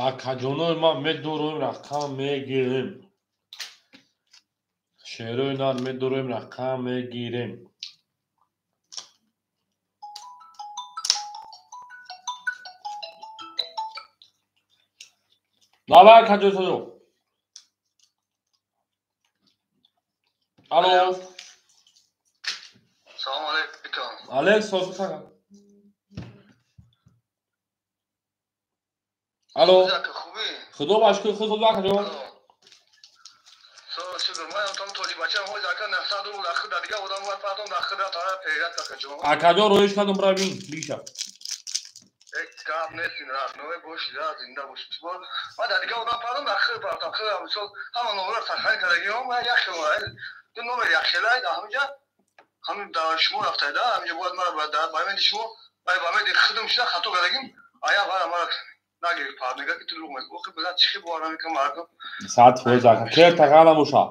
Акаҷонои ман медуроем, рақам мегирем. Шерои нар медуроем, рақам мегирем. Давай, акаҷон садо. Алло. Салом алейкум. Алейкум салом. Алло. Худо ба шукр, худ худо акаҷон. Акаҷон роиш кардам бравин биша. Гап нест, рафтнове боши, зинда боши. Ман дар дига одам пардам, дар хир партам, хир мисол ҳама номера сахрани кардагиам, ман як хел ду номер як хелай дар ҳаминҷа, ҳамин дар шумо рафтайда, ҳаминҷа бояд мара ба меди шумо, ба меди худам шуда хато кардагим, ая вара мара нагирифт пар, мега ки ту дурӯғ мегӯӣ. Охи билад чӣ хел бовар намекунам мардум. 100% ака, кер тағал намоша.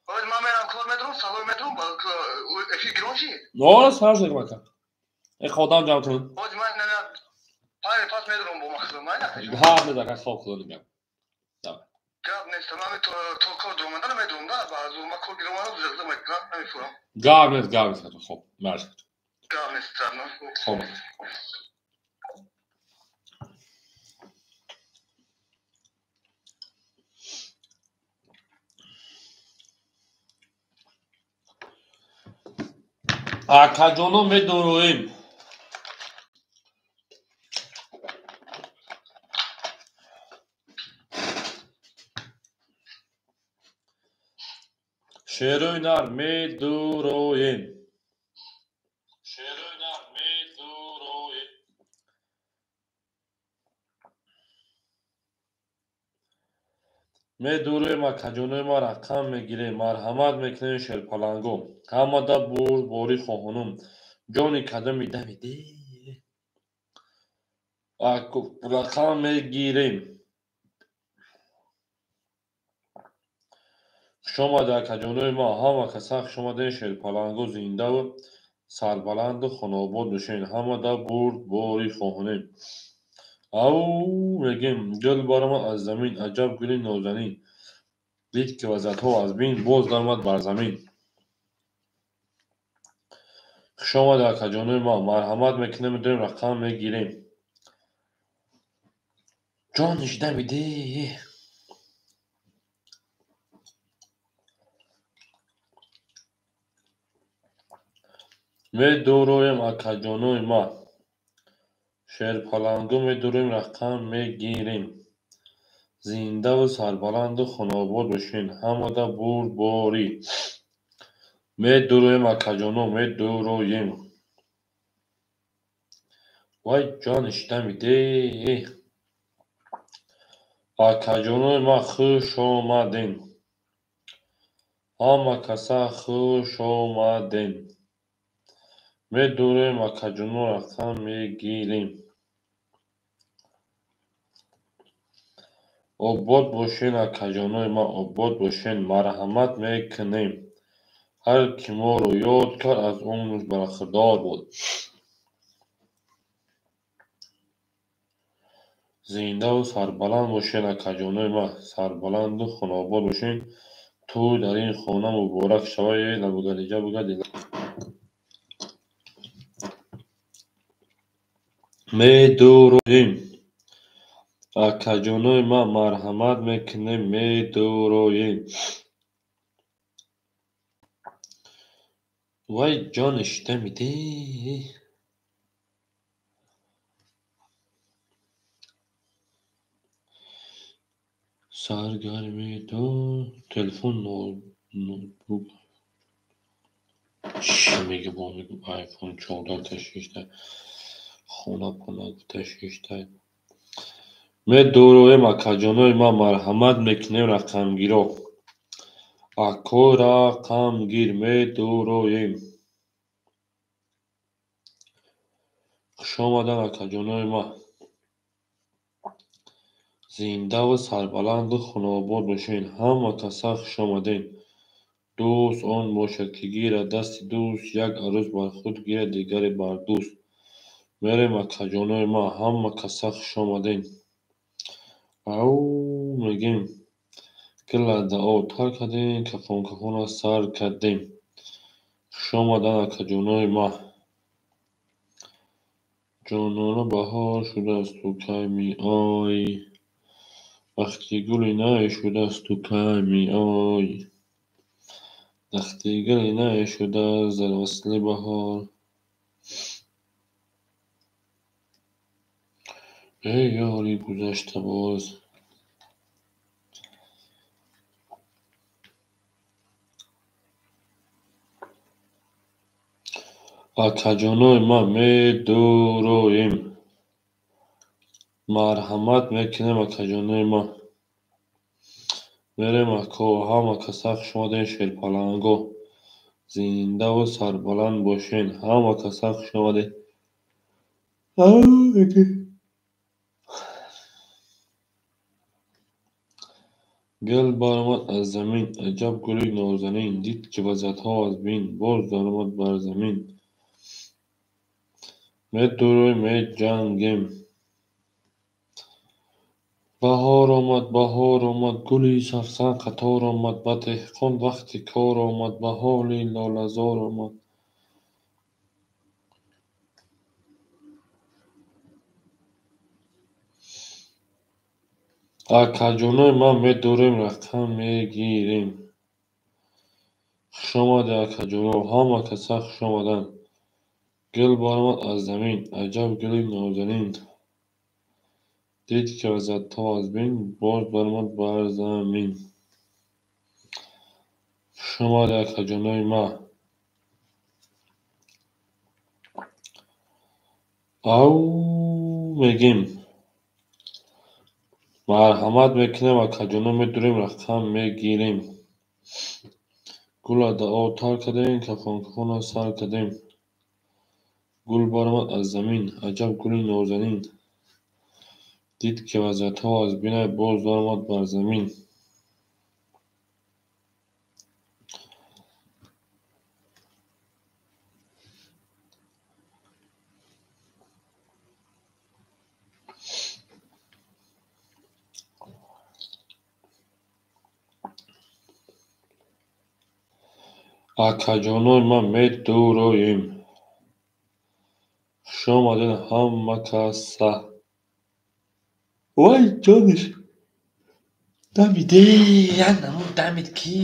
Ҳозир ман мерам кор медурам, салой медурам, эфир гирон ши? Ора сар шуд ака. Э одам ҷамъ кун. Ҳозир ман пай пас медурам бо махлум, ман ака. Ҳа, медака хоб худо нигам. Давай. Гап нест, ман то кор дуромада намедурам да, баъзу ман кор гиромада зиғзиғ мекунам, намефурам. Гап нест, гап нест, хоб, марш. Гап нест, хоб. Акаҷоно медуроем. Шерои нар медуроем. Шерои нар медуроем. Медуроем, акаҷонои ма рақам мегирем, марҳамат мекунем шерпаланго. Ҳамада бурдборӣ хоҳонум. Ҷони кадоми дамиде. Рақам мегирем. Хушомада акаҷонои ма, ҳама каса хушомаден шерпаланго, зиндаву сарбаланду хонобод бошен. Ҳамада бурдборӣ хоҳонем. Ау мегем, гул баромад аз замин, аҷаб гули нозанин. Дид ки вазиятҳо аз бин, боз даромад бар замин. Хушомада акаҷонои ма, марҳамат мекунем, медорем, рақам мегирем. Ҷониш дамиде. Медуроем акаҷонои ма. Шерпаланго медуроем, рақам мегирем. Зиндаву сарбаланду хонобод бошен. Ҳамада бурдборӣ. Медуроем акаҷоно, медуроем. Вай ҷониш дамиде. Акаҷонои ма хушомаден. Ҳама каса хушомаден. Медуроем акаҷоно, рақам мегирем. Обод бошен акаҷонои ма, обод бошен, марҳамат мекунем. Ҳар ки моро ёд кард, аз умраш бархӯрдор буд. Зиндаву сарбаланд бошен акаҷонои ма, сарбаланду хонобод бошен. Тӯй дар ин хона муборак шавад, э лабугалиҷа бугади. Медуроем. Акаҷонои ма, марҳамат мекунем, медуроем. Вай ҷониш дамиде. Саргарми ту телефон ноутбук. Чӣ мега бо мегӯ iPhone 14 ташишта. Хона пона ташишта. Медуроем акаҷонои ма, марҳамат мекунем рақамгиро. Ако рақамгир медуроем. Хушомадан акаҷонои ма. Зиндаву сарбаланду хонобод бошен. Ҳама каса хушомаден. Дӯст он бошад, ки гирад дасти дӯст, як арӯс бар худ гирад, дигаре бар дӯст. Мерем акаҷонои ма, ҳама каса хушомаден. Ау мегем. Гила да об тар кардем, кафон кафона сар кардем. Хуш омадан, акаҷонои ма. Ҷонона, баҳор шудааст, ту кай меоӣ? Вақти гули най шудааст, ту кай меоӣ? Вақти гули най шудааст дар васли баҳор. Эй ёри гузашта боз. Акаҷонои ма, медуроем. Марҳамат мекунем, акаҷонои ма. Мерем, ако, ҳама каса хуш омадем, шерпаланго. Зиндаву сарбаланд бошен. Ҳама каса хуш омадем. Гул баромад аз замин, аҷаб гули нозанин, дид ки вазиятҳо аз бин, боз даромад бар замин. Медуроем, меҷангем. Баҳор омад, баҳор омад, гули савсан қатор омад, ба деҳқон вақти кор омад, ба ҳоли лолазор омад. Акаҷонои ман, медурем, рақам мегирем. Хуш омадед, акаҷоно, ҳама каса хуш омаданд. Гул баромад аз замин, аҷаб гули нозанин. Дид ки вазиятҳо аз бин, боз баромад бар замин. Хуш омадед, акаҷонои ман. Ау мегем. Марҳамат мекунем, акаҷоно, медурем, рақам мегирем. Гула да об тар кардем, кафон кафона сар кардем. Гул баромад аз замин, аҷаб гули нозанин. Дид ки вазиятҳо аз бинай, боз даромад бар замин. Акаҷонои ман, медуроем. Хуш омадед ҳама каса. Вай ҷониш дамиде, як намуд дамид ки.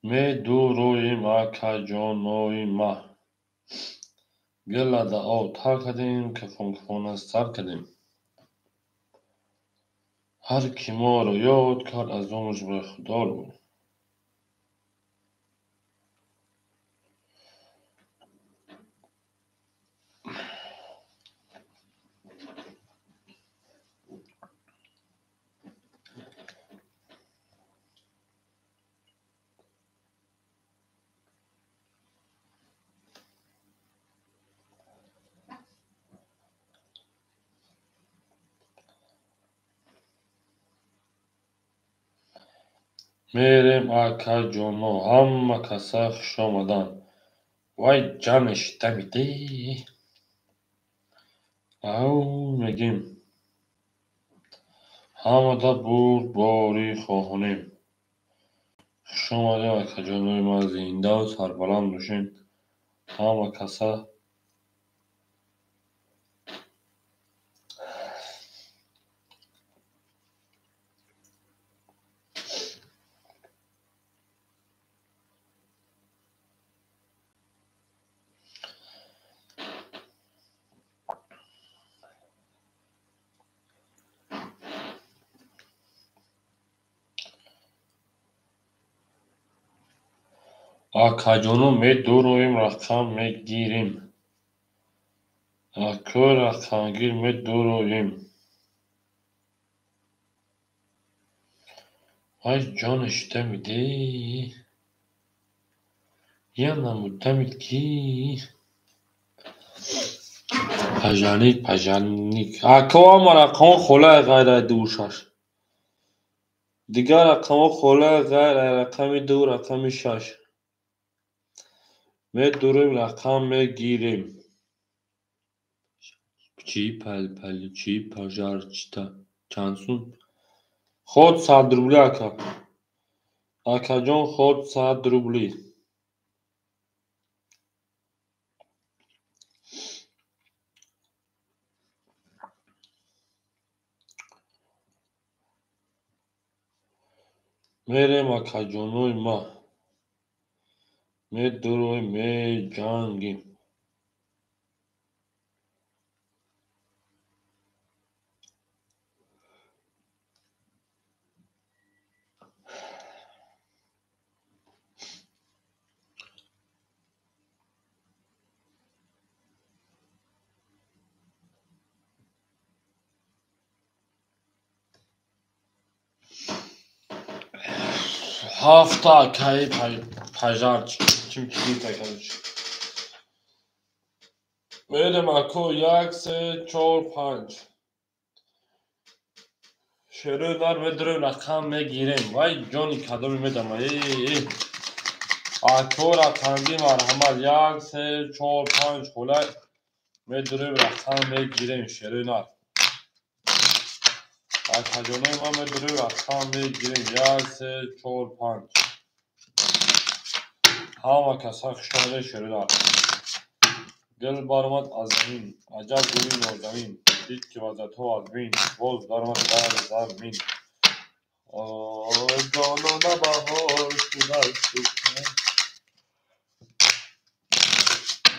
Медуроем, акаҷонои ма. Гила да об тар кардем, кафон кафона сар кардем. Ҳар ки моро ёд кард, аз умраш бархӯрдор буд. Мерем, акаҷоно, ҳама каса хуш омаданд. Вай ҷаниш дамиде. Ау мегем. Ҳамада бурдборӣ хоҳонем. Хуш омадем, акаҷонои ман, зиндаву сарбаланд бошед. Ҳама каса. Акаҷоно, медуроем, рақам мегирем. Ако рақамгир, медуроем. Вай ҷониш дамиде. Я намуд дамид ки. Пажаник, пажаник. Ако, ҳама рақамҳо холаи ғайр аз дуву шаш. Дигар рақамҳо холаи ғайр аз рақами ду, рақами шаш. Медурем, рақам мегирем. Чӣ пал-пали, чӣ пожарчита? Чанд сум? Ход 100 рубли, ака. Акаҷон, ход 100 рубли. Мерем, акаҷонои ма. Медуроем, меҷангем. Ҳафта акаи пажарч чим чигита, короче. Мерем, ако, 1, 3, 4, 5. Шерои нар медурем, рақам мегирем. Вай ҷони кадоми медама. Э. Ако, рақамги марҳамат 1, 3, 4, 5 ҳолай медурем, рақам мегирем шерои нар. Акаҷонои ман медурем, рақам мегирем 1, 3, 4, 5. Ҳама каса хуш омадед, шерои нар. Гул баромад аз замин, аҷаб гули нозанин, дид ки вазъиятҳо аз бин, боз даромад бар замин. Ҷонона баҳор шудааст,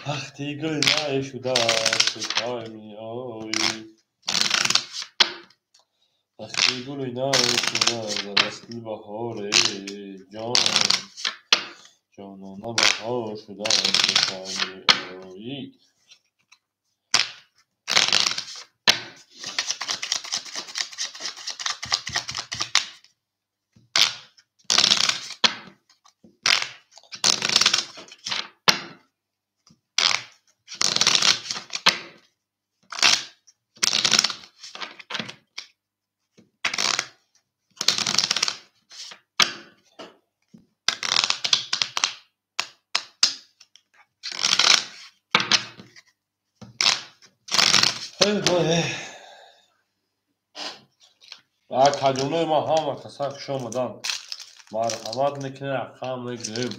вақти гул най шудааст, кай меоӣ? Вақти гули най шудааст, дар асли баҳоре, ҷон. Ҷонона баҳор шудааст, кай меоӣ? Акаҷонои ман, ҳама каса хуш омаданд. Марҳамат мекунем, рақам мегирем.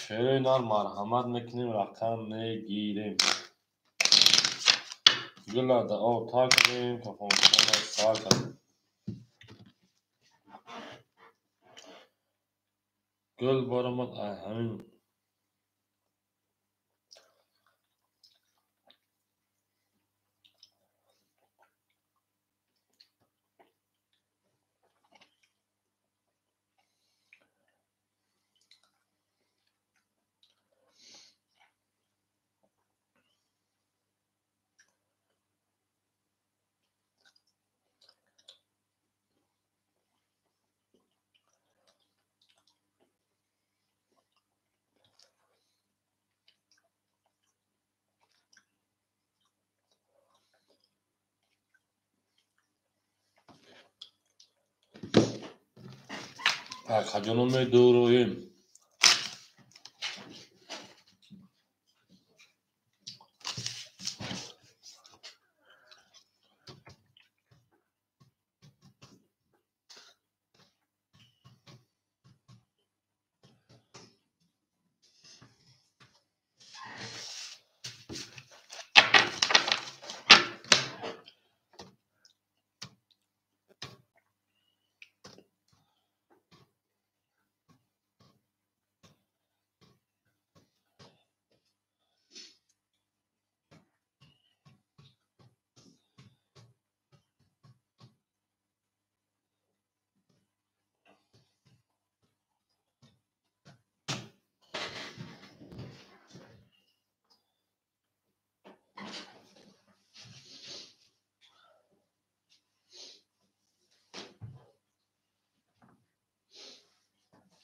Шерои нар марҳамат мекунем, рақам мегирем. Гула да об тар кардем, кафонхона сар кардем. Гул баромад аз ҳамин. Акаҷоно медуроем.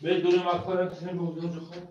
Медурем, аквариум хоб.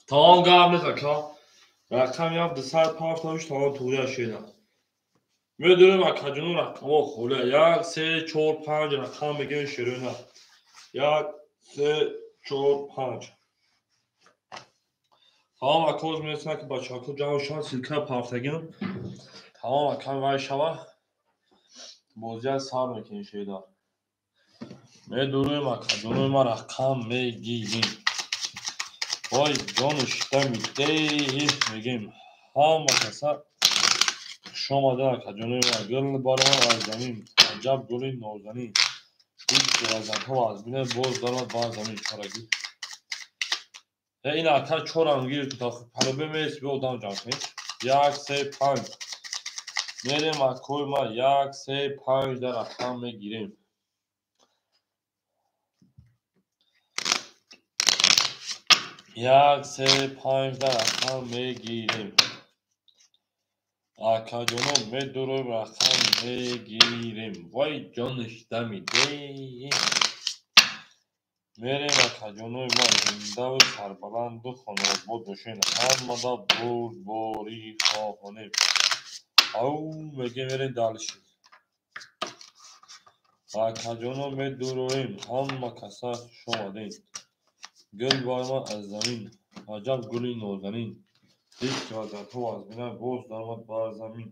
Тамом гап нест ака. Рақам як дусад пафтавиш тамом туғрия шеда. Медурем акаҷоно рақамҳо холия. 1 3 4 5 рақам мегирем шерона. 1 3 4 5. Тамом акоз мерасанд ки бачаҳо ҷамъ шаванд, силка пафтагим. Тамом акам вай шава. Бозия сар мекунем шеда. Медурем акаҷоно ма рақам мегирем. Вой ҷону шита мидеҳ мегем. Ҳама каса хуш омада акаҷонои ма. Гул баромад аз замин, аҷаб гули нозанин. Ҳеҷ вазанҳо аз бина боз даромад бар замин чорагӣ. Ин ака чорам гирифт палубе мест биё одам ҷамъ кунем. 1 3 5. Мерем акои ма 1 3 5 дар рақам мегирем. 1 3 5 дар рақам мегирем. Акаҷоно медурем рақам мегирем. Вой ҷониш дамидеҳ. Мерем акаҷонои ма зиндаву сарбаланду хонаобод бошед. Ҳамада бурдборӣ хоҳонем. Ау мегем мерем дальше. Акаҷоно медуроем. Ҳама каса хуш омадед. Гул баромад аз замин, аҷаб гули нозанин. Ҳеҷ вазанҳо аз бина боз даромад бар замин.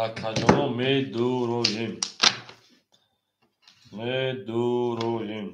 Акаҷоно медуроем. Медуроем.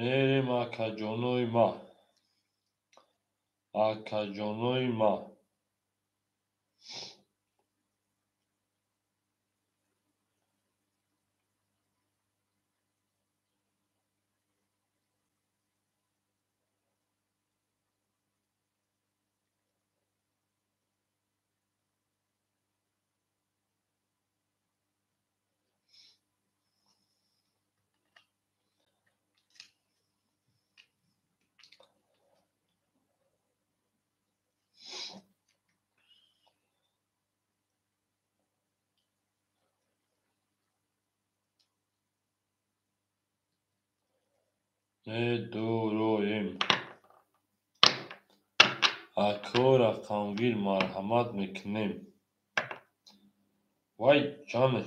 Мерем акаҷонои ма. Акаҷонои ма. Медуроем. Ако рақамгир марҳамат мекунем. Вай ҷоне.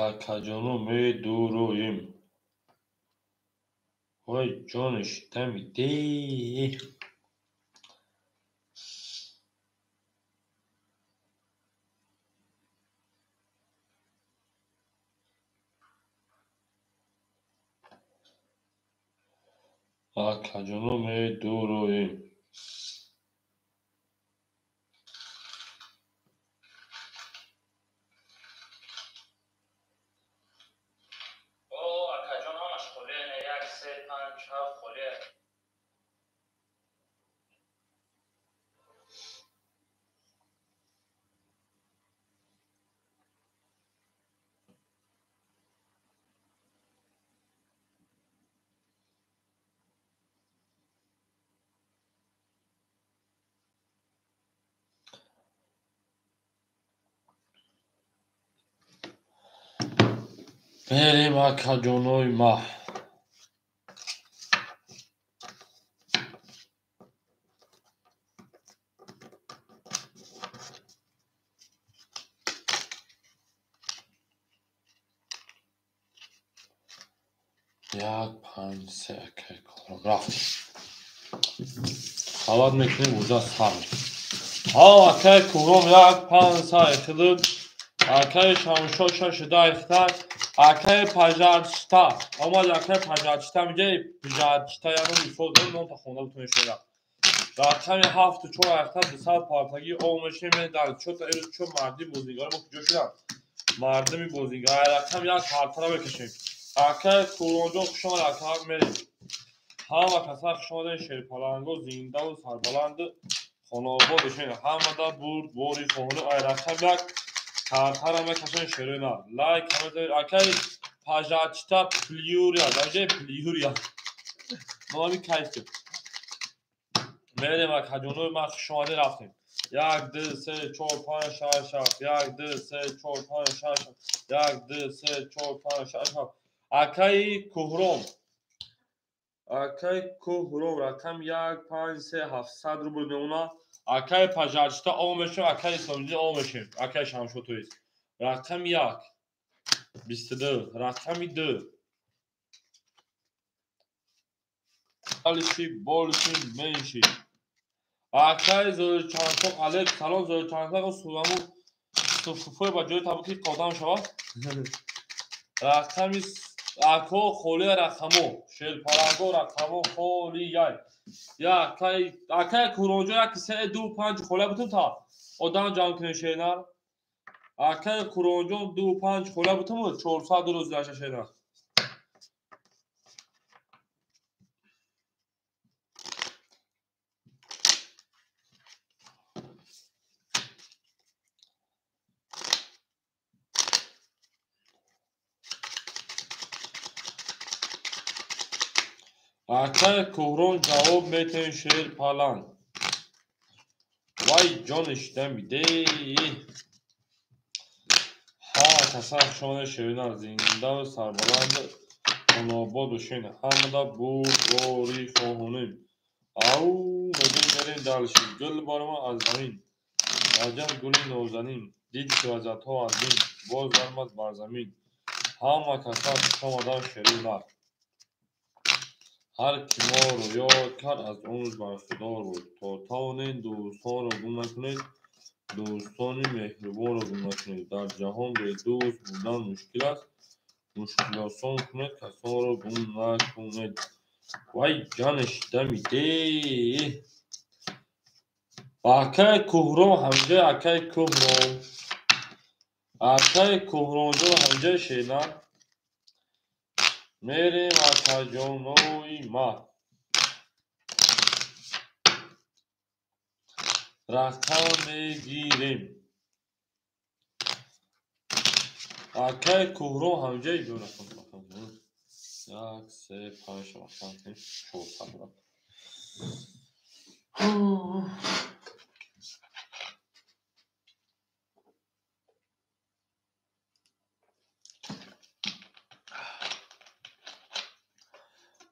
Акаҷоно медуроем. Вой ҷони шитамидеҳ. Акаҷоно медуроем. Мерем акаҷонои ма. Як, панҷ, се, акай кором рафтем. Хабар мекунем, ужа сар мекунем. Ҳа, акай кӯром як, панҷ, се хилиб, акай шамшо шаш даҳ акай пажарчта. Омад акай пажарчта миҷа пажарчта яно мисол дорем, номта хонда бутунем шояд. Рақами ҳафту чор ахта дусад партагӣ об мешем дар чота эрӯз чо марди бозигари мо куҷо шуданд? Мардуми бозигар рақам як картара мекашем. Акай Кӯронҷон хуш омад, ака мерем. Ҳама каса хуш омадед, шерпаланго зиндаву сарбаланду хонаобод бошед. Ҳамада бурд бори хоҳону ай рақам як картара мекашем шерои нар. Лайк ҳама акай пажачта плюрия, даҷа плюрия. Номи кайф. Мерем акаҷонои ман хуш омадед рафтем. Як, ду, се, чор, панҷ, шаш, ҳафт. Як, ду, се, чор, панҷ, шаш, ҳафт. Як, ду, се, чор, панҷ, шаш, ҳафт. Акаи Кӯҳром. Акаи Кӯҳром рақам як, панҷ, се, ҳафтсад рубл мемонад. Акаи Пажарчита об мешем, акаи Исломиддин об мешем. Акаи Шамшо то есть. Рақами як, 22, рақами ду. Дальше, больше, меньше. Акаи Зоирчанто алейк салом Зоирчанто суламу суфуфой ба ҷои табуки қодам шавад. Рақами ако холия рақамо шерпаланго рақамо холияй. Я акаи акаи Кӯронҷо як се ду панҷ холия бутун та одам ҷамъ кунем шернар. Акаи Кӯронҷон ду панҷ холия бутун 400 рӯз даша шернар. Акаи Кӯҳрон ҷавоб метавон шерпаланг. Вай ҷониш дамиде. Ҳама каса хуш омадед шеринар зиндаву сарбаланду хонаобод бошед. Ҳамада бурдборӣ хоҳонем. Ау мегӯем мерем дальше. Гул барома аз замин. Раҷаб гули нозанин. Дид ки вазиятҳо аз дин. Боз баромад бар замин. Ҳама каса хуш омаданд шеринар. Ҳар ки моро ёд кард, аз он бархӯрдор буд. То тавонед дӯстонро гум накунед, дӯстони меҳрубонро гум накунед. Дар ҷаҳон бедӯст будан мушкил аст. Мушкилосон кунед, касонро гум накунед. Вай ҷаниш дамиде. Акаи Кӯҳром ҳамҷои акаи Кӯҳром. Акаи Кӯҳромҷон ҳамҷои шернар. Мерем акаҷонои ма. Рақам мегирем. Акаи Кӯҳром ҳамҷои ҷо рақам рақам. Як, се, панҷ рақам чорсад рақам.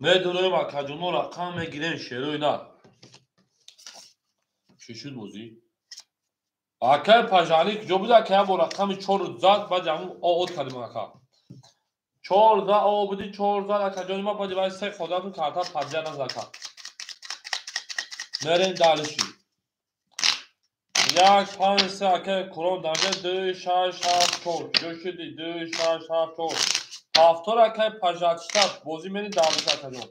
Медонем акаҷоно рақам мегирем шерои нар. Чӣ шуд бозӣ? Акаи Пажани куҷо буд? Ака як бор рақами чор зад, баъди ҳамун од кардем ака. Чор зад о буди, чор зад акаҷони ма, баъди вай се ходатун карта падия назад ака. Мерем дальше. Як, панҷ, се акаи Кӯрон дамҷа ду, шаш, ҳафт, чор. Куҷо шуди? Ду, шаш, ҳафт, чор. Ҳафтор акаи Пажачта бозӣ мерем дальше акаҷон.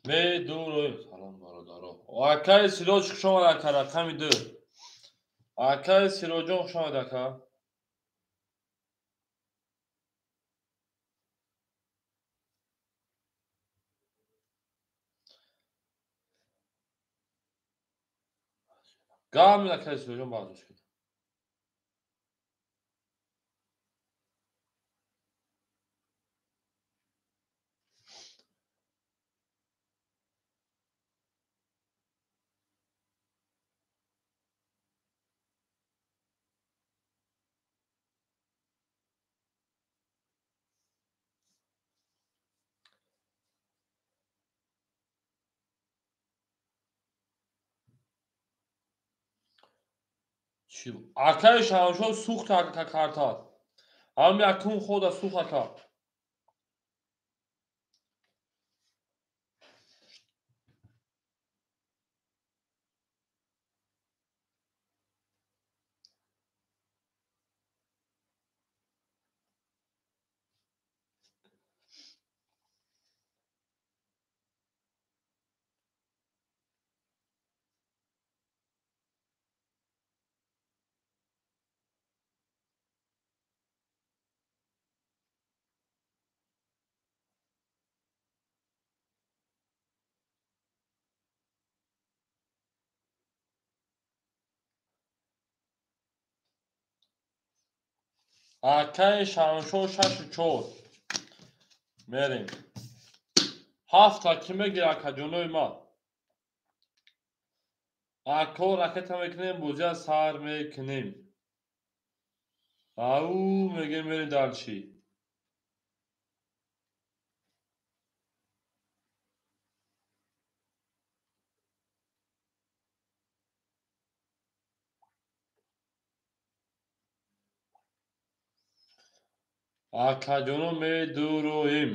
Медуроем. Салом бародаро. Акаи Сироҷ хуш омад ака, рақами ду. Акаи Сироҷон хуш омад ака. Гап акаи Сироҷон бардошт кунед. Акаи Шамшод сӯхт картад. Ҳам якум хода сӯхт ака. Акаи Шамшод 6-4. Мерем. Ҳафта ки мегирад акаҷонои ман? Ако ракета мекунем, бозия сар мекунем. Ау мегем мерем дар чӣ? Акаҷоно медуроем.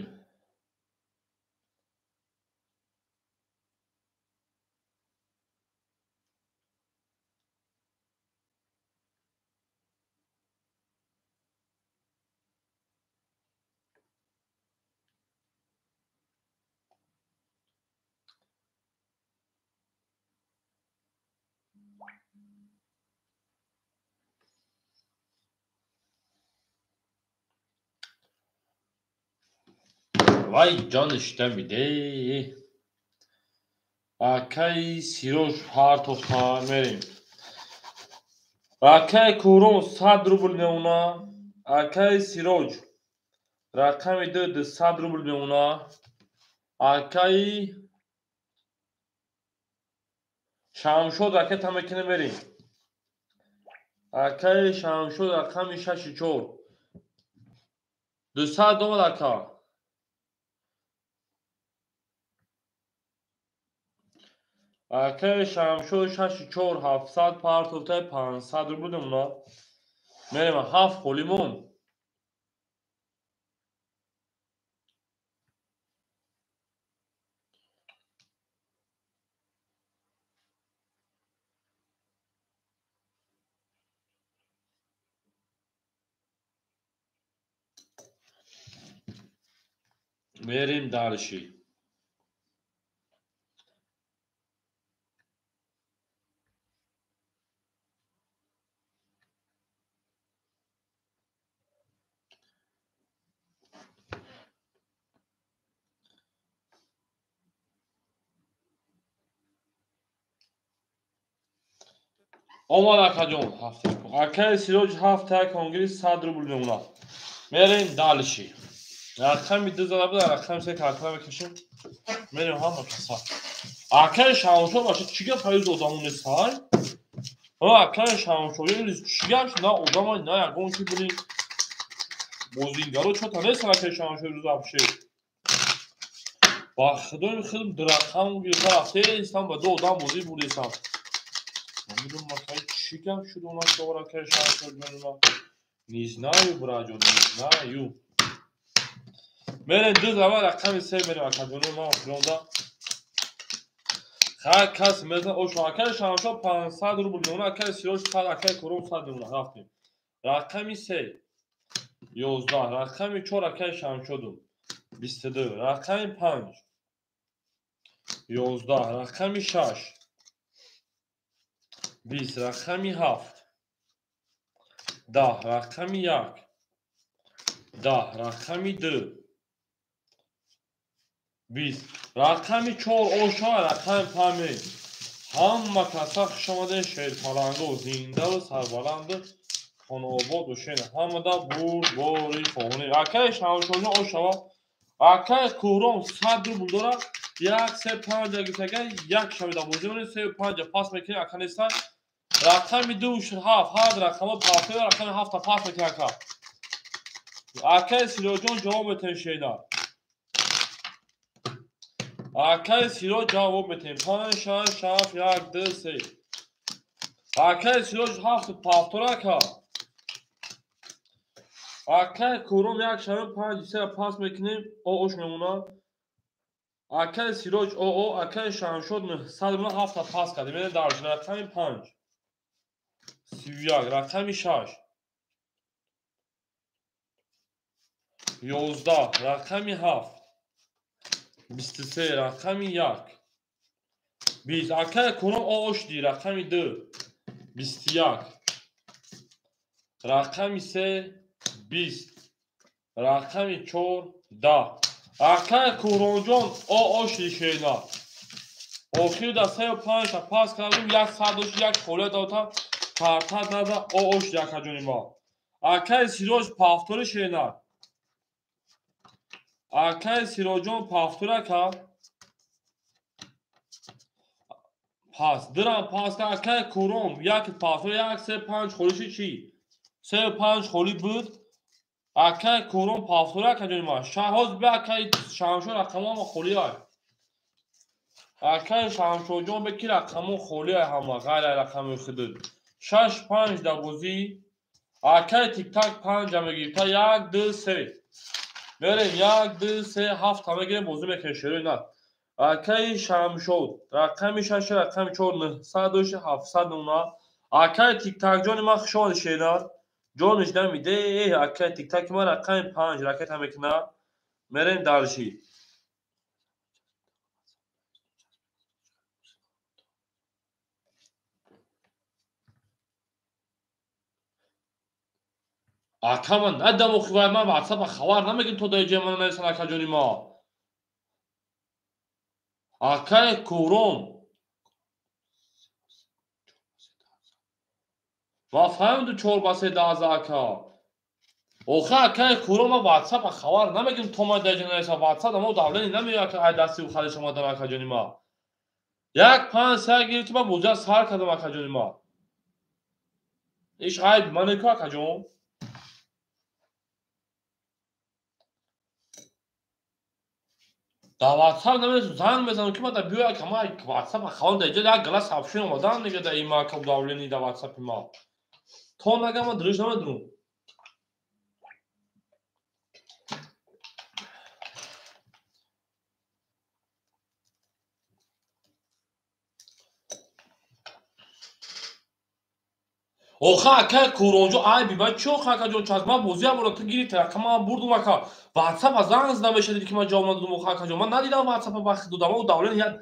Вай ҷониш дамиде. Акаи Сироҷ партофта мерем. Акаи Кӯрон 100 рубл меона. Акаи Сироҷ рақами 2 200 рубл меона. Акаи Шамшод ракета мекунем мерем. Акаи Шамшод рақами 6-4. 200 омад ака. Акаи Шамшод 6-4 700 партофта 500 рубл меона. Мерем 7 холимон. Мерем дальше. Омад акаҷон ҳафта. Акаи Сироҷ ҳафта конгресс 100 рубл мемонад. Мерем дальше. Рақами 2 зада буд, рақами 3 картара мекашем. Мерем ҳама каса. Акаи Шамшод баша чӣ гап ҳаюз одамо нестай? Акаи Шамшод чӣ гап на одама на ягон чи були. Бозингаро чота нестан акаи Шамшод рӯз вообще. Ба худои худам рақам гирифта рафтестам ба ду одам бозӣ бурдестам. Намедонам акаи чӣ гап шуд он акаи акаи Шамшод ҷони. Не знаю, браҷон, не знаю. Мерем ду зава рақами 3 мерем акаҷони ман охиронда. Хар кас мезан ошо акаи Шамшод 500 рубл меона, акаи Сироҷ 100, акаи Кӯрон 100 меона. Рафтем. Рақами 3 11, рақами 4 акаи Шамшоду 22, рақами 5 11, рақами 6 20, рақами 7 10, рақами 1 10, рақами 2 20, рақами 4 ошо, рақами 5. Ҳама каса хуш омадед, шерпаланго зиндаву сарбаланду хонаобод бошед. Ҳамада бурдбори хоҳонӣ. Акаи Шамшоҷон ошава. Акаи Кӯҳрон 100 рубл дорад. 1 3 5 гирифтага як шавида бозӣ монед, 3 5 пас мекунед, ака нестан. Рақами 2 7 ҳар рақама пафе, рақами 7 пас мекунед ака. Акаи Сироҷон ҷавоб метавонед шеда. Акаи Сироҷ ҷавоб метавонед. 5 6 7 1 2 3. Акай Сироҷ ҳафту пафтора ака. Акай Кӯром як шавем панҷи сера пас мекунем, оош мемонад. Акай Сироҷ оо, акай Шамшод нӯҳсад мемонад, ҳафта пас кардем. Мерем дар рақами панҷ. 31, рақами шаш. 11, рақами ҳафт. 23, рақами як. 20. Акай Кӯром оо шуди, рақами ду. 21, рақами се, 20, рақами чор, 10. Акай Кӯронҷон оо шуди шена. Охир да сею панҷта пас кардем, як сад дошт, як холия дота, карта нада оо шуди акаҷони ма. Акай Сироҷ пафтори шена. Акай Сироҷон пафтори ака. Пас, дирам пас кард. Акай Кӯром як пафтори, як се панҷ холиши чӣ? Сею панҷ холӣ буд. Акай Кӯром пафтори акаҷони ма. Шаҳоз бе акай Шамшод рақамҳо ҳама холӣ ай. Акай Шамшодҷон бе ки рақамҳо холӣ ай ҳама, ғайр ай рақами худут. Шаш панҷ да бозӣ. Акай тиктак панҷа мегирифта, як, ду, се. Мерем, як, ду, се, ҳафта мегирем, бозӣ мекунем шерои на. Акай Шамшод рақами шаш, рақами чор, нӯҳсад дошти, ҳафтсад мемонад. Акай тиктакҷони ман хуш омадӣ шеринар. Ҷониш намиде, акай тиктаки ман рақами панҷ ракета мекунад. Мерем дарши. Ака ман надам охи вай ман ватсапа хабар намегирим то дар ҷои ман нависан акаҷони ма. Акай Кӯром. Ма фаҳмиду чор ба се даҳза ака. Охи акай Кӯром ман ватсапа хабар намегирим то ман дар ҷои нависан. Ватсап мо давлени намеояд ака ай дасти хадиш омадан акаҷони ма. Як панҷ се гирифти ман бозиа сар кардам акаҷони ма. Иш айб ман неку акаҷон. Дар ватсап намедонам занг мезанам ки ман дар биё ака ман ватсапа хабар дар ҷо як гала сабшин омадан дига дар има ака давлени дар ватсапи ма. То нага ман дуриш намедонам. Охи акай Кӯронҷо айби ман чӣ охи акаҷон чаз ман бозиам бора ту гирифти рақама ман бурдум ака. Ватсапа занг зада мешадид ки ман ҷавоб надодум охи акаҷон. Ман надидам ватсапа вақти додам. Ман давлени як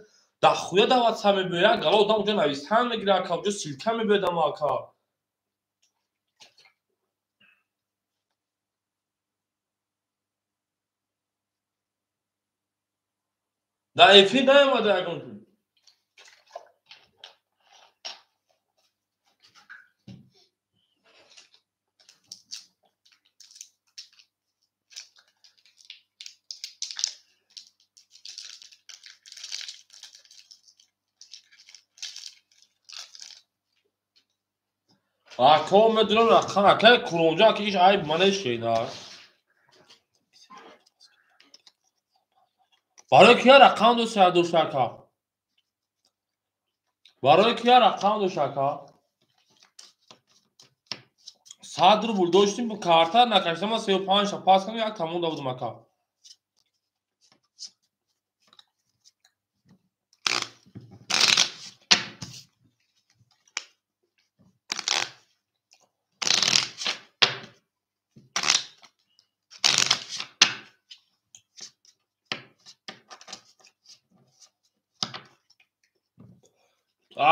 дахуя дар ватсап мебиёяд, як гала одам уҷо нависан мегирад ака, уҷо ссылка мебиёяд ама ака. Дар эфир наомада ягон. Ако медонам рақам акай Кӯронҷо ака иш айб ман шена. Барои кия рақам дошт дошт ака? Барои кия рақам дошт ака? 100 рубл доштим бо карта накашта ман сею панҷта пас кардам як тамом дабудам ака.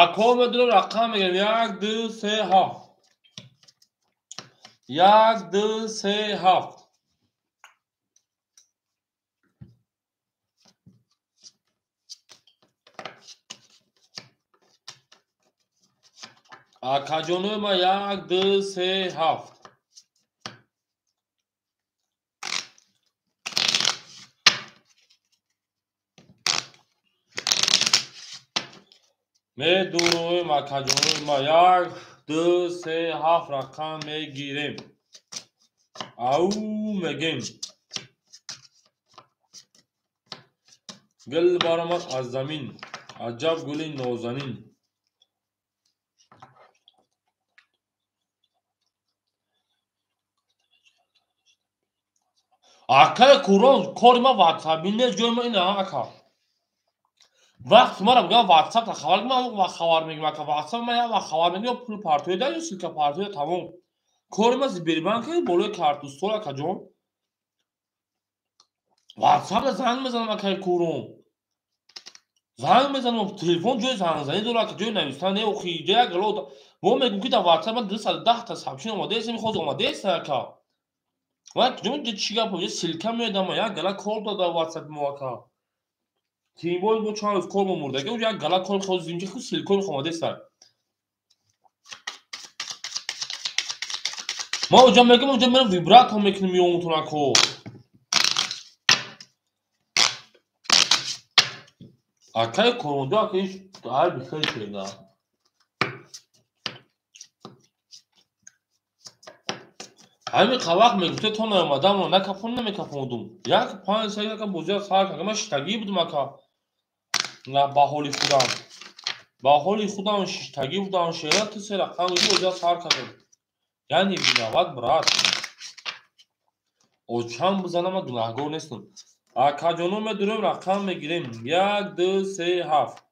Ако медонам рақам мегирем. Як, ду, се, ҳафт. Як, ду, се, ҳафт. Акаҷонои ман як, ду, се, ҳафт. Медуроем акаҷонои ман як, ду, се, ҳафт рақам мегирем. Ау мегем. Гул баромад аз замин, аҷаб гули нозанин. Акай Курон, кори ма ватсап нест, ҷои ма ина ака. Вақт мара бигам ватсап та хабар, ман вақт хабар мегирам ака. Ватсап ма як вақт хабар мегирам, пул партоида ё ссылка партоида, тамом. Кори ма Сбербанк болои картустол акаҷон. Ватсапда занг мезанам акай Курон. Занг мезанам, телефон ҷои зангзанӣ дорад, ака, ҷои навиштан не, охи, ҷои як гало. Мо мегӯм ки дар ватсап ман 210 та сообщение омадааст, мехост омадааст ака. Ва ҷон чӣ гап, ссылка меодам, як гала кор дод дар ватсапи мо ака. Тимбой мо чанд рӯз кор мо мурдаги, як гала кор хост зимчи ху ссылка омадааст. Ма оҷа мегӯм, оҷа мерам вибратор мекунем миёнтон ако. Акай Куронҷо ака иш ҳар бихел шуда. Ҳамин вақт мегуфте то наомадам, накафон намекафондум. Як панҷ саи ака бозия сар кард. Ман шиштагӣ будам ака. На ба ҳоли худам. Ба ҳоли худам шиштагӣ будам, шера ту се рақам бозия сар кардам. Яъне виноват брат. Очам бизанам, ман гунаҳгор нестам. Акаҷоно медурем, рақам мегирем. 1 2 3 7.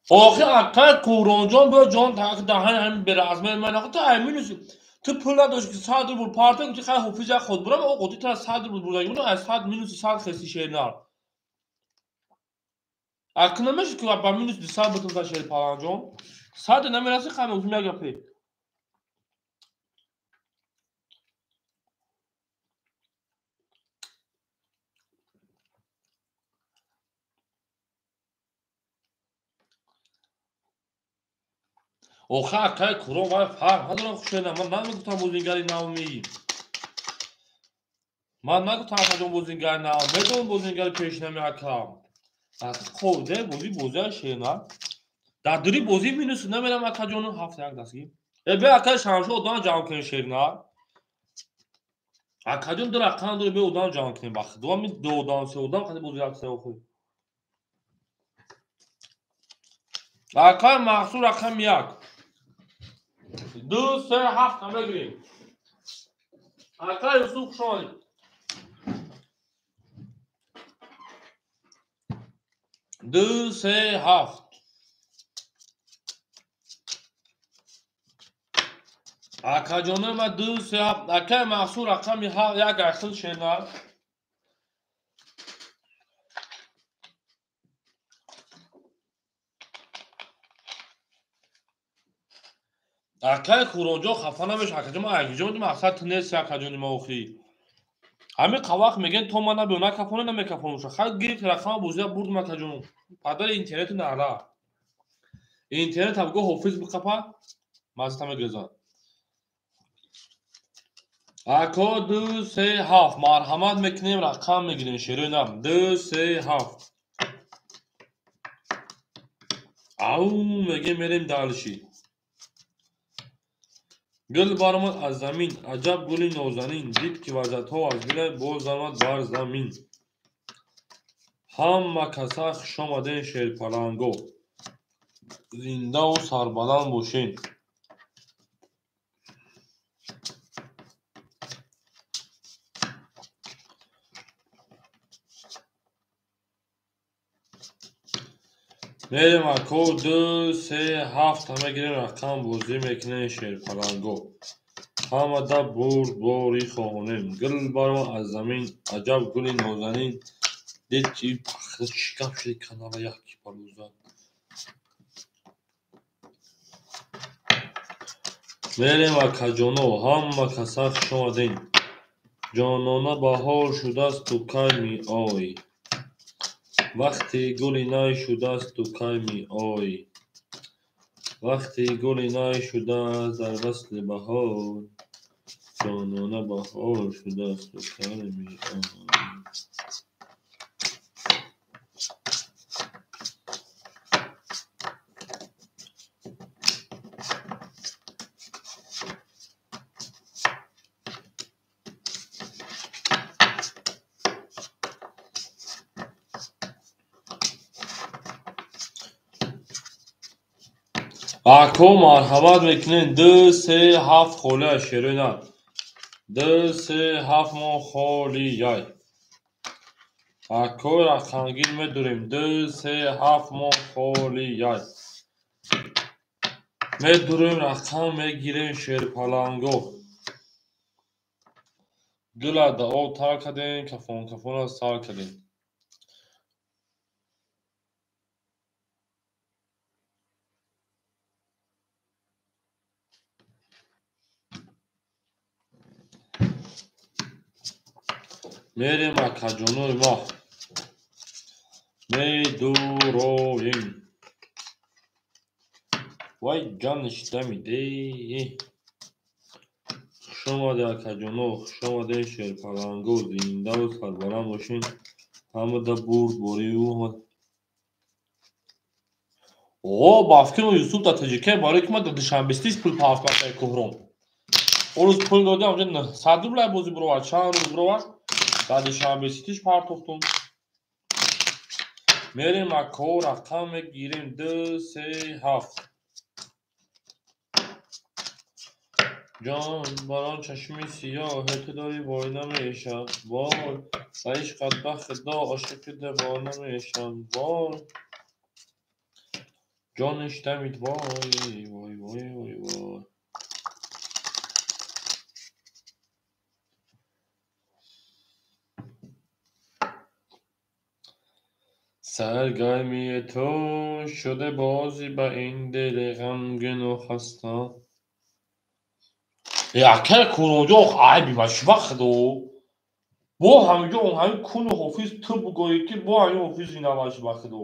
Охи акай Куронҷон биё ҷон так даҳани ҳамин беразмаи ман охи ту ай минус ту пул надошти ки 100 рубл парта гуфти хай ҳофиз як ход бурам, о қоти ту 100 рубл бурдаги будам, аз 100 минуси 100 хеси шернар. Аки намешуд ки ба минус 200 бутум та шери паланҷон. 100 намераси хай мегуфтум як гапе. Охи акай Курон вай фарқ надорам хушена. Ман намегуфтам бозингари навмӣ. Ман нагуфтам акаҷон бозингари нав. Медонам бозингари пешинами ака. Аз қоидаи бозӣ бозия шена. Дар дури бозӣ минус намерам акаҷону 7 як дастгӣ. Э бе акай Шамшо одам ҷамъ кунем шерна. Акаҷон ду рақам дори, бе одам ҷамъ кунем ба худо. Ми ду одам, се одам қади бозӣ як се охи. Акай Мақсуд рақами 1. 2 3 7 мегирем. Акай Юсуф хуш омадед. 2 3 7. Акаҷонои ман 2 3 7. Акай Мақсуд рақами 1 ахил шена. Акай Куронҷон хафа намеш, акаҷон ман акиҷон мақсад ту нест акаҷони ма охи. Ҳамин вақт мегӯянд то ман набиё, накафоне намекафонуша. Хай гирифт рақама бозия бурдум акаҷон. Падари интернету нара. Интернет ҳабго ҳофиз биқапа, мазита мегирезад. Ако 2 3 7 марҳамат мекунем, рақам мегирем шерои нам. 2 3 7. Ау мегем мерем далши. Гул баромад аз замин, аҷаб гули нозанин, дид ки вазатҳо аз гулай боз омад бар замин. Ҳама каса хушомаден шерпаланго, зиндаву сарбаланд бошед. Мерем ако 2 3 7 мегирем, рақам бозӣ мекунем шерпаланго. Ҳамада бурдборӣ хоҳонем. Гул баромад аз замин, аҷаб гули нозанин, дид ки чӣ гап шуди канала як парӯзад. Мерем акаҷоно, ҳама каса хуш омадем. Ҷонона баҳор шудааст, ту кай меоӣ? Вақти гули най шудааст, ту кай меоӣ? Вақти гули най шудааст дар васли баҳор, ҷонона баҳор шудааст, ту кай меоӣ? Ако марҳамат мекунем 2 3 7 холия шерои нар. 2 3 7 мо холияй. Ако рақамгир медурем 2 3 7 мо холияй. Медурем рақам мегирем шерпаланго. Гула да об тар кардем, кафон кафона сар кардем. Мерем акаҷонои мо. Медуроем. Вай ҷаниш дамиде. Хуш омаде акаҷоно, хуш омаде шерпаланго, зиндаву сарбаланд бошед. Ҳамада бурдборию. О, ба фикри Юсуф дар Тоҷикия барои ки ман дар Душанбе-Ситиш пул пафт кардам кӯҳром. Он рӯз пул додам, онҷо 900 рубля бозӣ бировард, чанд рӯз бировард. Дар Душанбе-Ситиш партохтум. Мерем ако рақам мегирем 2 3 7. Ҷон барон чашми сиёҳе ту дорӣ вой намешам. Вой ба ишқат ба худо ошиқи девона мешам. Вой ҷониш дамид вой вой вой вой вой. Саргармии ту шуда бозӣ ба ин дили ғамгину хаста. Якай куронҷо айби ма чӣ вақт бо ҳаминҷо ҳамин куну ҳофиз ту бугӯӣ ки бо ҳамин ҳофиз инаваш ба худо.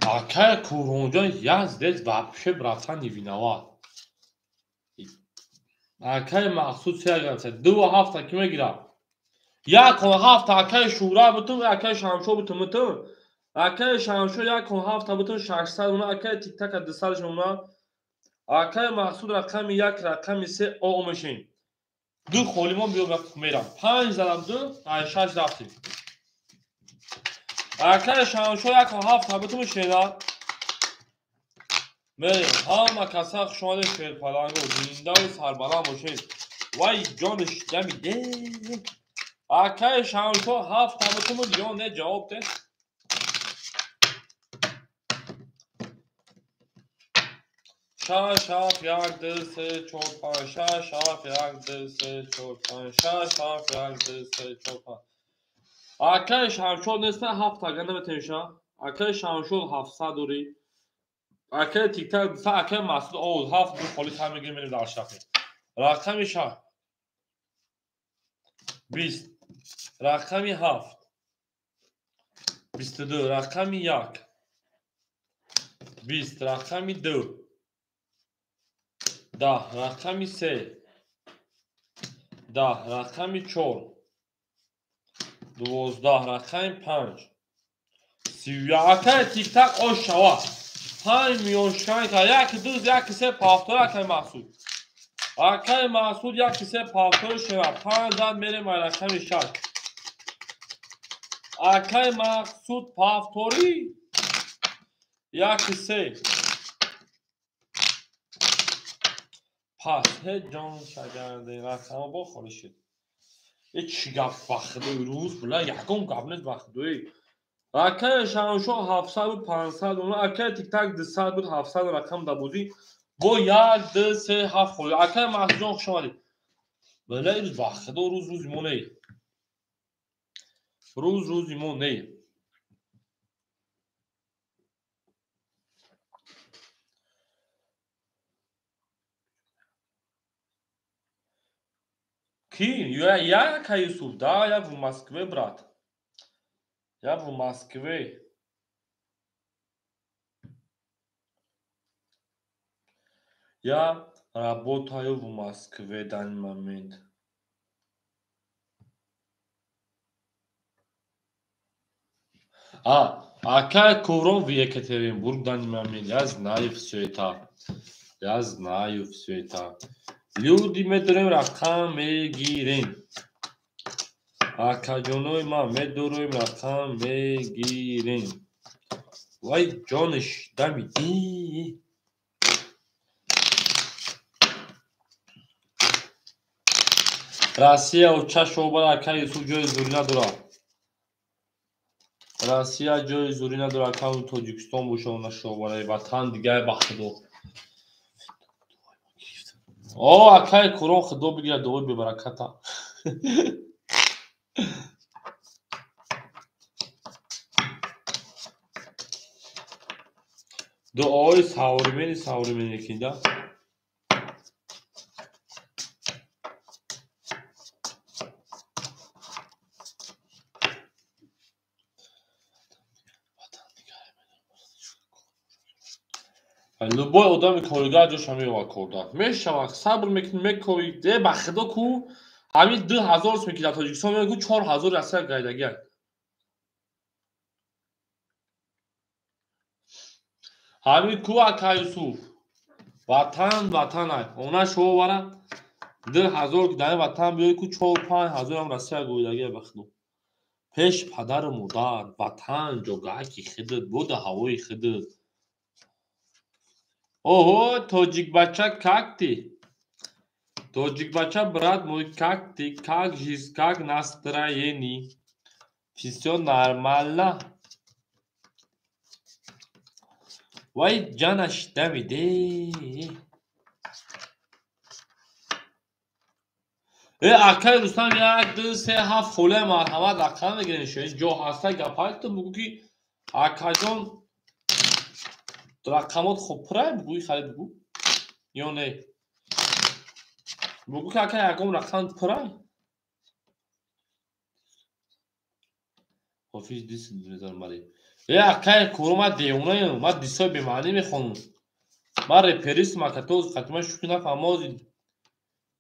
Акай Куронҷон я здесь вообще братан не виноват. Акай Мақсуд се 2 ҳафта ки мегирам. 1 ҳафта акай Шура бутун, акай Шамшо бутун бутун. Акай Шамшо 1 ҳафта бутун 600 уна, акай Тиктака 200 уна. Акай Мақсуд рақами 1, рақами 3 о мешин. Ду холимон биё мерам. 5 задам 2, 6 рафтим. Акай Шамшо 1 ҳафта бутун шена. Мерем ҳама каса хуш омадед шерпаланго, зиндаву сарбаланд бошед. Вай ҷониш дамиде. Акай Шамшо 7 бутун буд ё не ҷавоб де. 6 7 1 2 3 4 5 6 7 1 2 3 4 5 6 7 1 2 3 4 5. Акай Шамшо неста 7 ага наметемша. Акай Шамшо 700 дори. Акай Тиктак акай Масуд о 7 ду холи та мегирем мерем дар шафе. Рақами 6 20 рақами 7 22 рақами 1 20 рақами 2 10 рақами 3 10 рақами 4 12 рақами 5 31. Акай Тиктак ош шава. 5 миллион шканка 1 2 1 3 повтор акай Мақсуд. Акай Мақсуд 1 3 повтор шава. 5 зад мерем ай рақами 6. Акай Мақсуд повтори 1 3. Пас ҳеҷ ҷон шагарде рақама бо холӣ шуд. Э чӣ гап вахдои рӯз била ягон гап нест вахдои. Акай Шамшо 700 буд 500 уна, акай Тиктак 200 буд 700 рақам да бозӣ. Бо 1 2 3 7 холӣ. Акай Маҳсудҷон хуш омадед. Била ирӯз вахдо рӯз рӯзи мо не. Рӯз рӯзи мо не. Ки? Я акай Юсуф, да, я в Москве, брат. Я в Москве. Я работаю в Москве данный момент. А, акай Коврон в Екатеринбург данный момент. Я знаю все это. Я знаю все это. Люди медорем рақам мегирем. Акаҷонои ман медорем рақам мегирем. Вай ҷониш дамидӣ. Россия оча шобад акай Юсуф ҷои зурӣ надорад. Россия ҷои зурӣ надорад, акай Тоҷикистон боша она шобадаи ватан дигар ба худо. О, акай Қуръон худо бигирад дуои бебараката. Дуои савримени савримени кинда. Любой одами коригар ҷоша меёвад корда. Мешавад, сабр мекунӣ, мековӣ, де ба худо ку ҳамин 2000 сум ки дар Тоҷикистон меояд, ку 4000 Россия гайдагиак. Ҳамин ку ака Юсуф, ватан ватан ай. Она шовара 2000 ки дар ин ватан биёй ку 4-5 ҳазорам Россия гойдагиак ба худо. Пеш падару модар, ватан ҷогаки худат, боду ҳавои худат. Ого, тоҷикбача, как ты? Тоҷикбача, брат мой, как ты? Как жизнь, как настроение? Всё нормально? Вай ҷанаш дамиде. Э, акай Рустам, 1, 2, 3, 7 холе марҳамат рақам мегирем. Шояд ҷо ҳаста гапай ту бугӯ ки акаҷон рақамот хуб пурай бугӯи хари бугӯ ё не? Бугӯ ки ака ягон рақам пурай? Ҳофиз дис мезанам мари. Э, акай Курон, ман девонаем, ман дисҳои бемаънӣ мехонам. Ман реперистам ака, то қатима шӯхӣ нафаҳмам, ози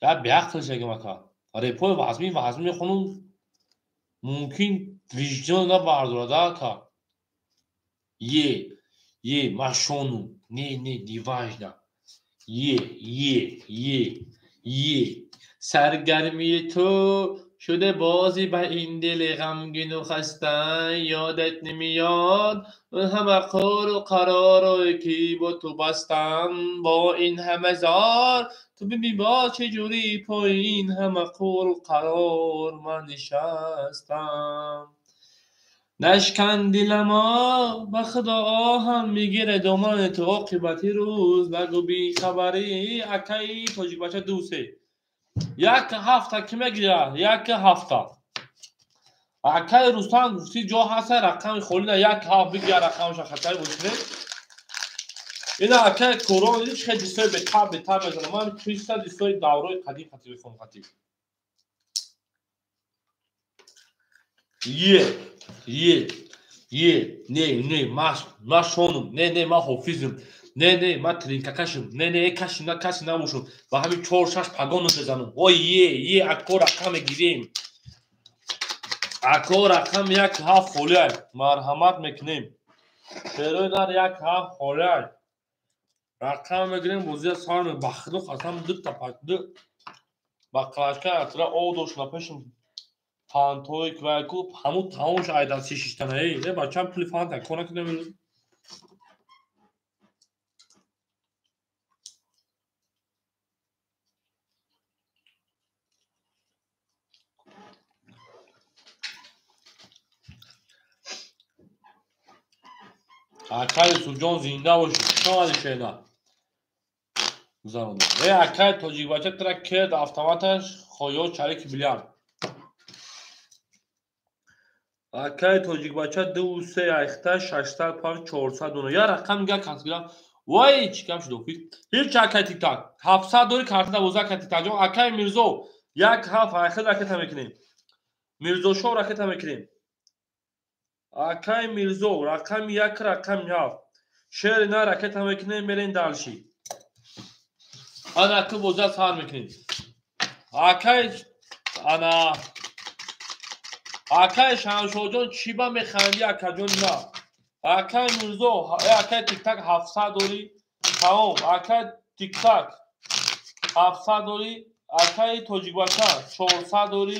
я беақл шагам ака. Репҳои вазмин вазмин мехонам, мумкин виҷдон набардорад ака. Е, е, ман шонум. Не, не, неважно. Е, е, е, е. Саргармии ту шуда бозӣ ба ин дили ғамгину хаста, ёдат намеёд он ҳама қуру қаророе ки бо ту бастам, бо ин ҳама зор ту бибин бо чӣ ҷурӣ пои ин ҳама қуру қарор ман нишастам. Нашкан диламо ба худо оҳам мегирад домани ту оқибати рӯз, нагӯ бехабарӣ акаи тоҷикбача 2 3. Як ҳафта ки мегирад? Як ҳафта. Акаи Рустам гуфти ҷо ҳаста рақами холӣ на, 1 ҳафт бигир рақамаша хатаи бошед. Ина акаи Қуръон диди чӣ хел дисҳои бетаб бетаб мезанам. Ман 300 дисҳои даврои қадим хати мехонам хати. Е, е, е, не, не, ман шонум, не, не, ман ҳофизм, не, не, ман тринкакашам, не, не, каши на, каси набошам, ба ҳамин 4-6 пагону мезанам. Ой, е, е, ако рақам мегирем. Ако рақам 1 7 холиай, марҳамат мекунем. Шерои нар 1 7 холиай. Рақам мегирем, бозия сар ба худо қасам ду та ду ба клашка атра об дошт на пешам. Фантои квайку ҳамун тамомш айдан си шиштана. Эй, э бачам пули фанта кор накунем имрӯз. Акай Юсуфҷон зинда бошӣ. Хуш омадӣ шена. Гузаронда. Э, акай тоҷикбача тра керд автоматаш хоё чарики билярд. Акай тоҷикбача 2 3 айхта 605 400 я рақам га касгира. Вай чӣ гап шуд офис? Ҳеҷ акай тиктак. 700 дори карта боза акай тиктак ҷон. Акай Мирзо 1 7 айхта ракета мекунем. Мирзошов ракета мекунем. Акай Мирзо рақами 1 рақами 7. Шери на ракета мекунем, мерем далши. Ана ку боза сар мекунем. Акай ана акай Шамшоҷон чӣ ба механдӣ акаҷони ма? Акай Мирзо, акай Тиктак 700 дорӣ? Тамом, акай Тиктак 700 дорӣ, акай Тоҷикбача 400 дорӣ,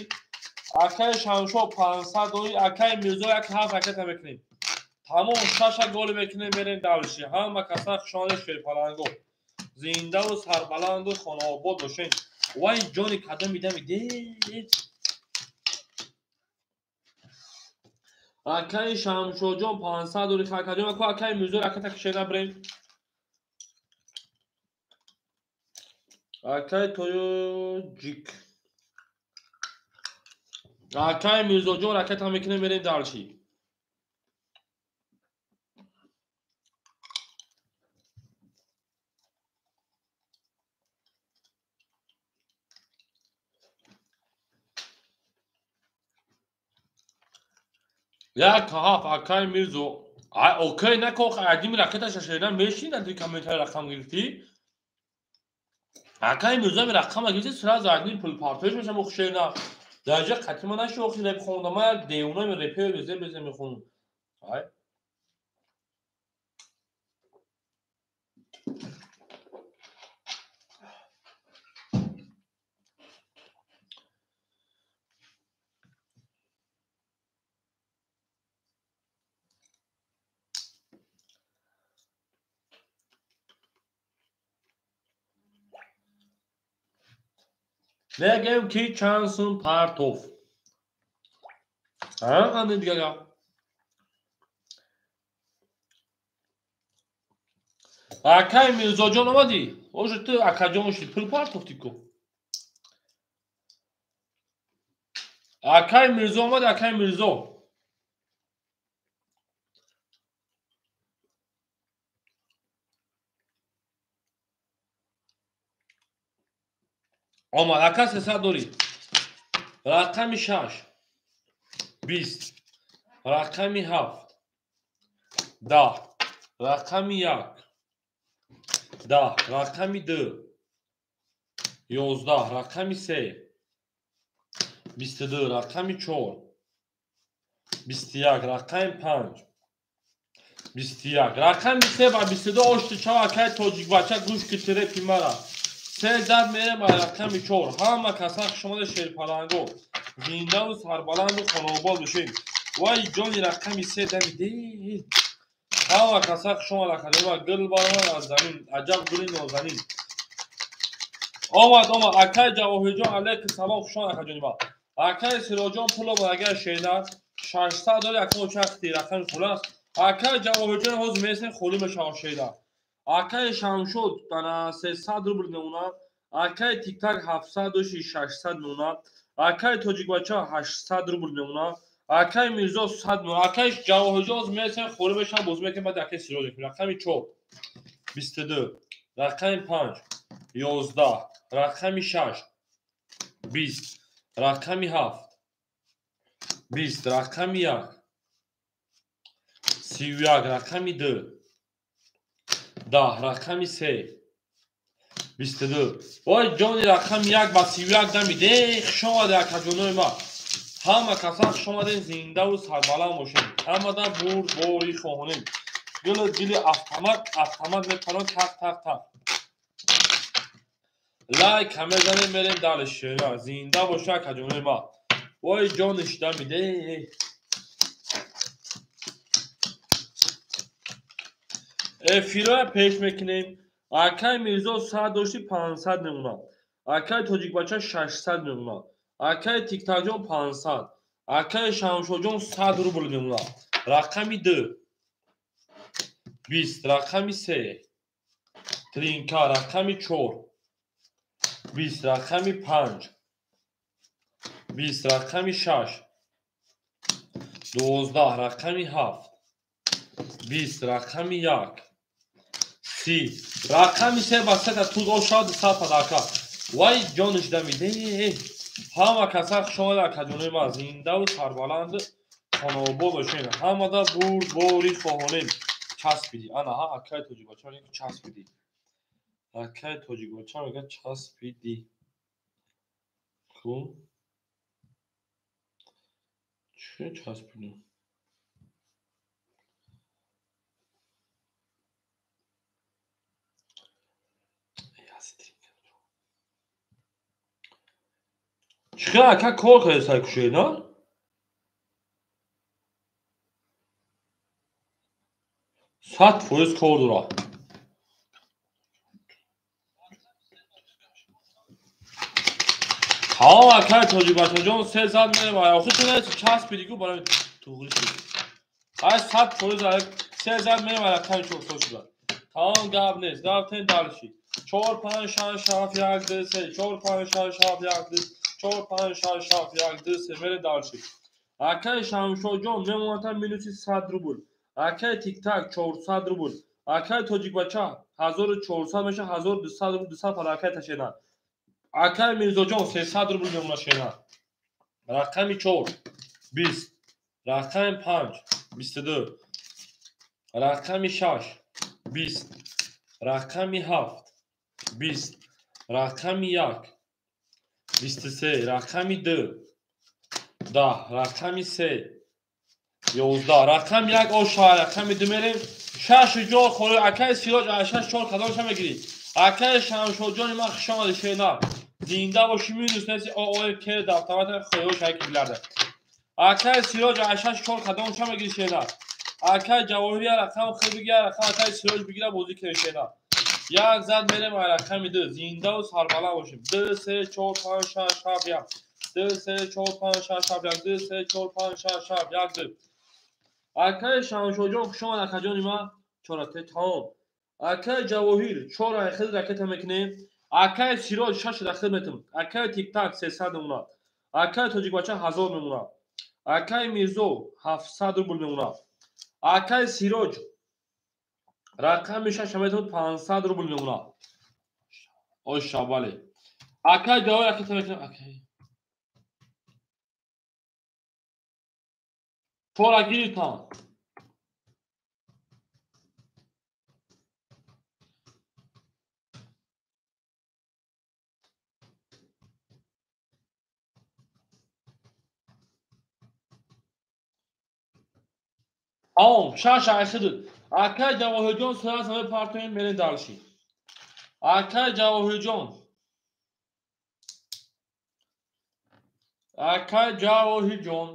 акай Шамшо 500 дорӣ, акай Мирзо 1,7 ракета мекунем. Тамом, шаша гол мекунем, мерем давлиши. Ҳама каса хушоне шерпаланго. Зиндаву сарбаланду хонаобод бошен. Вай ҷони кадом идами дед. Акай Шамшоҷон 500 дорӣ, акаҷон, акай Мирзо ракета кишена бирем. Акай Тоҷик. Акай Мирзоҷон ракета мекунем, мерем дальше. Як ҳафт акай Мирзо. Ай окей нако адим ракета шашена мешина ди комментарий рақам гирифтӣ. Акай Мирзо ми рақам гирифтӣ сразу адим пул партоиш мешам охшена. Дарҷа қатима наши охи реп хондам, ман як девона ми репе безе безе мехонам. Ай мегӯем ки чанд сум партоф. Ани дигар гап. Акай Мирзоҷон омадӣ? Ожи ту акаҷон ши пул партофтӣ ку. Акай Мирзо омад, акай Мирзо. Омад, ака 300 дорӣ. Рақами 6 20, рақами 7 10, рақами 1 10, рақами 2 11, рақами 3 22, рақами 4 21, рақами 5 21, рақами 3 ба 22 ошти чав акай тоҷикбача гӯш ки репи мара. Се зад мерем ба рақами 4. Ҳама каса хушомада шерпаланго. Зиндаву сарбаланду хонаобод бошем. Вай ҷони рақами 3 дами дед. Ҳама каса хушомада академа гул баромад аз замин. Аҷаб гули нозанин. Омад, омад. Акай Ҷавоҳирҷон алайкум салом хушомад акаҷони ма. Акай Сироҷон пул омад агар шена 600 дори акамо чахти рақами хулас. Акай Ҷавоҳирҷон ҳозир месем холӣ мешавад шена. Акай Шамшод ана 300 рубл мемонад, акай Тиктак 700 доши 600 мемонад, акай Тоҷикбача 800 рубл мемонад, акай Мирзо 100 мемонад, акай Ҷавоҳирҷон месем холӣ мешавад боз мекунем баъд акай Сироҷ мекунем. Рақами 4 22, рақами 5 11, рақами 6 20, рақами 7 20, рақами 1 31, рақами 2 10, рақами 3 22. Вой ҷони рақами 1 ба 31 дамиде. Хуш омаде акаҷонои ма. Ҳама каса хуш омадем, зиндаву сарбаланд бошем. Ҳамада бурдборӣ хоҳонем. Гулу дили автомат, автомат мепарон тақ тақ тақ. Лайк мезанем, мерем дальше. Зинда боша акаҷонои ма. Вой ҷониш дамиде. Эфирҳоя пеш мекунем. Акай Мирзо 100 дошти 500 мемонад. Акай Тоҷикбача 600 мемонад. Акай Тиктакҷон 500. Акай Шамшоҷон 100 рубл мемонад. Рақами 2 20, рақами 3 тринка, рақами 4 20, рақами 5 20, рақами 6 12, рақами 7 20, рақами 1 30, рақами 3 ба 3 та туз ошад 100 падака. Вай ҷониш дамиде. Ҳама каса хушомада акаҷонои ма. Зиндаву сарбаланд хонаобод бошем. Ҳамада бурдборӣ хоҳонем. Часпидӣ. Ана ҳа акай тоҷикбача часпидӣ. Акай тоҷикбача мегӯяд часпидӣ. Хуб. Чӣ часпидӣ? Чӣ ака кор кардед кушед, на? 100% кор дорад. Тамом акай тоҷикбачаҷон, се зад мерем. Охир ту нест часпидӣ ку барои туғри шуд. Ай 100% се зад мерем рақами 400 шуда. Тамом гап нест, рафтем дальше. 4 5 6 7 1 2 3 4 5 6 7 1 2 4 5 6 7 1 2 3 мерем дальше. Акай Шамшоҷон мемонад минуси 100 рубл. Акай Тиктак 400 рубл. Акай тоҷикбача 1400 меша 1200 рубл 200 пара акай ташена. Акай Мирзоҷон 300 рубл мемонад шена. Рақами 4 20, рақами 5 22, рақами 6 20, рақами 7 20, рақами 1 23, рақами 2 10, рақами 3 11, рақами 1 оша, рақами 2 мерем. 6 ҷо хӯри акай Сироҷ 6 4 кадомша мегирӣ? Акай Шамшоҷони ман хуш омадӣ шена. Зинда бошӣ минус неси ОО ке дафтавата хоёш ҳайки биларда. Акай Сироҷ 6 4 кадомша мегирӣ шена. Акай Ҷавоҳир я рақам хел бигир, рақам акай Сироҷ бигира бозӣ кунӣ шена. Як зад мерем рақами 2. Зиндаву сарбаланд бошем. 2 3 4 5 6 7 1 2 3 4 5 6 7 1 2 3 4 5 6 7 1 2. Акай Шамшоҷон хуш омад акаҷони ман. 4 те тамом. Акай Ҷавоҳир 4 айхел ракета мекунем. Акай Сироҷ 6 ракет метам. Акай Тиктак 300 мемонад. Акай Тоҷикбача 1000 мемонад. Акай Мирзо 700 рубл мемонад. Акай Сироҷ рақами 6 метавонад 500 рубл мемонад. Оша бале. Акай Ҷавоҳир ракета мекунем. Акай 4 гирифтам. Тамом, 6 айхидуд. Акай Ҷавоҳирҷон сразу мепартоем мерем дальше. Акай Ҷавоҳирҷон. Акай Ҷавоҳирҷон.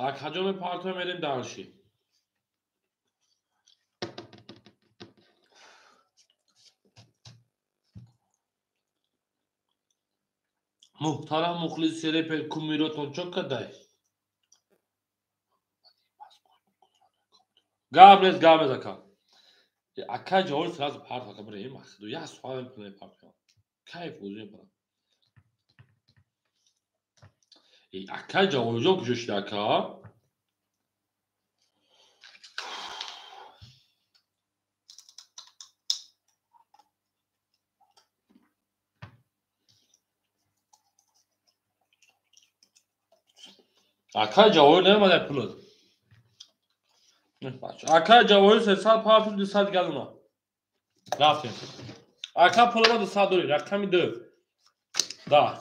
Акаҷон мепартоем мерем дальше. Муҳтарам мухлиси репер кумиротон чо кадай? Гап нест, гап нест ака. Ака Ҷавоҳир сразу парт ака бирем. Ахду як суал мекунем партоям. Кайф бозӣ мекунам. Акай Ҷавоҳирҷон куҷо шуда ака? Акай Ҷавоҳир наомада пулот. Акай Ҷавоҳир 300 парту 200 галуна. Рафтем. Ака пулма 200 дорӣ. Рақами 2 10,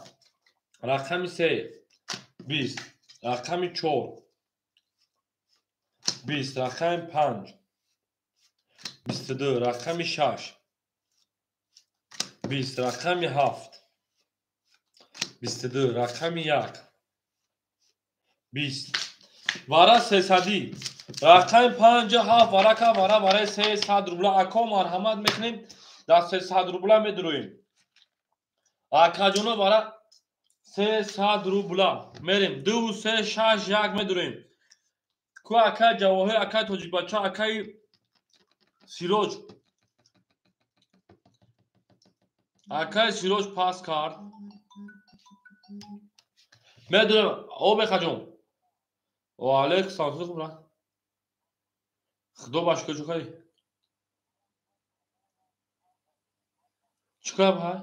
рақами 3 20, рақами 4 20, рақами 5 22, рақами 6 20, рақами 7 22, рақами 1 20. Вара 300. Рақами 5 7 варака вара вараи 300 рубла. Ако марҳамат мекунем, дар 300 рубла медуроем. Акаҷоно вара 300 рубла мерем. 2 3 6 1 медуроем. Ку акай Ҷавоҳир, акай Тоҷикбача, акай Сироҷ. Акай Сироҷ пас кард. Медурем. О бехаҷон. Ва алейкум салом. Хуб ра. Худо ба шукр чӣ Чӣ кор бҳай?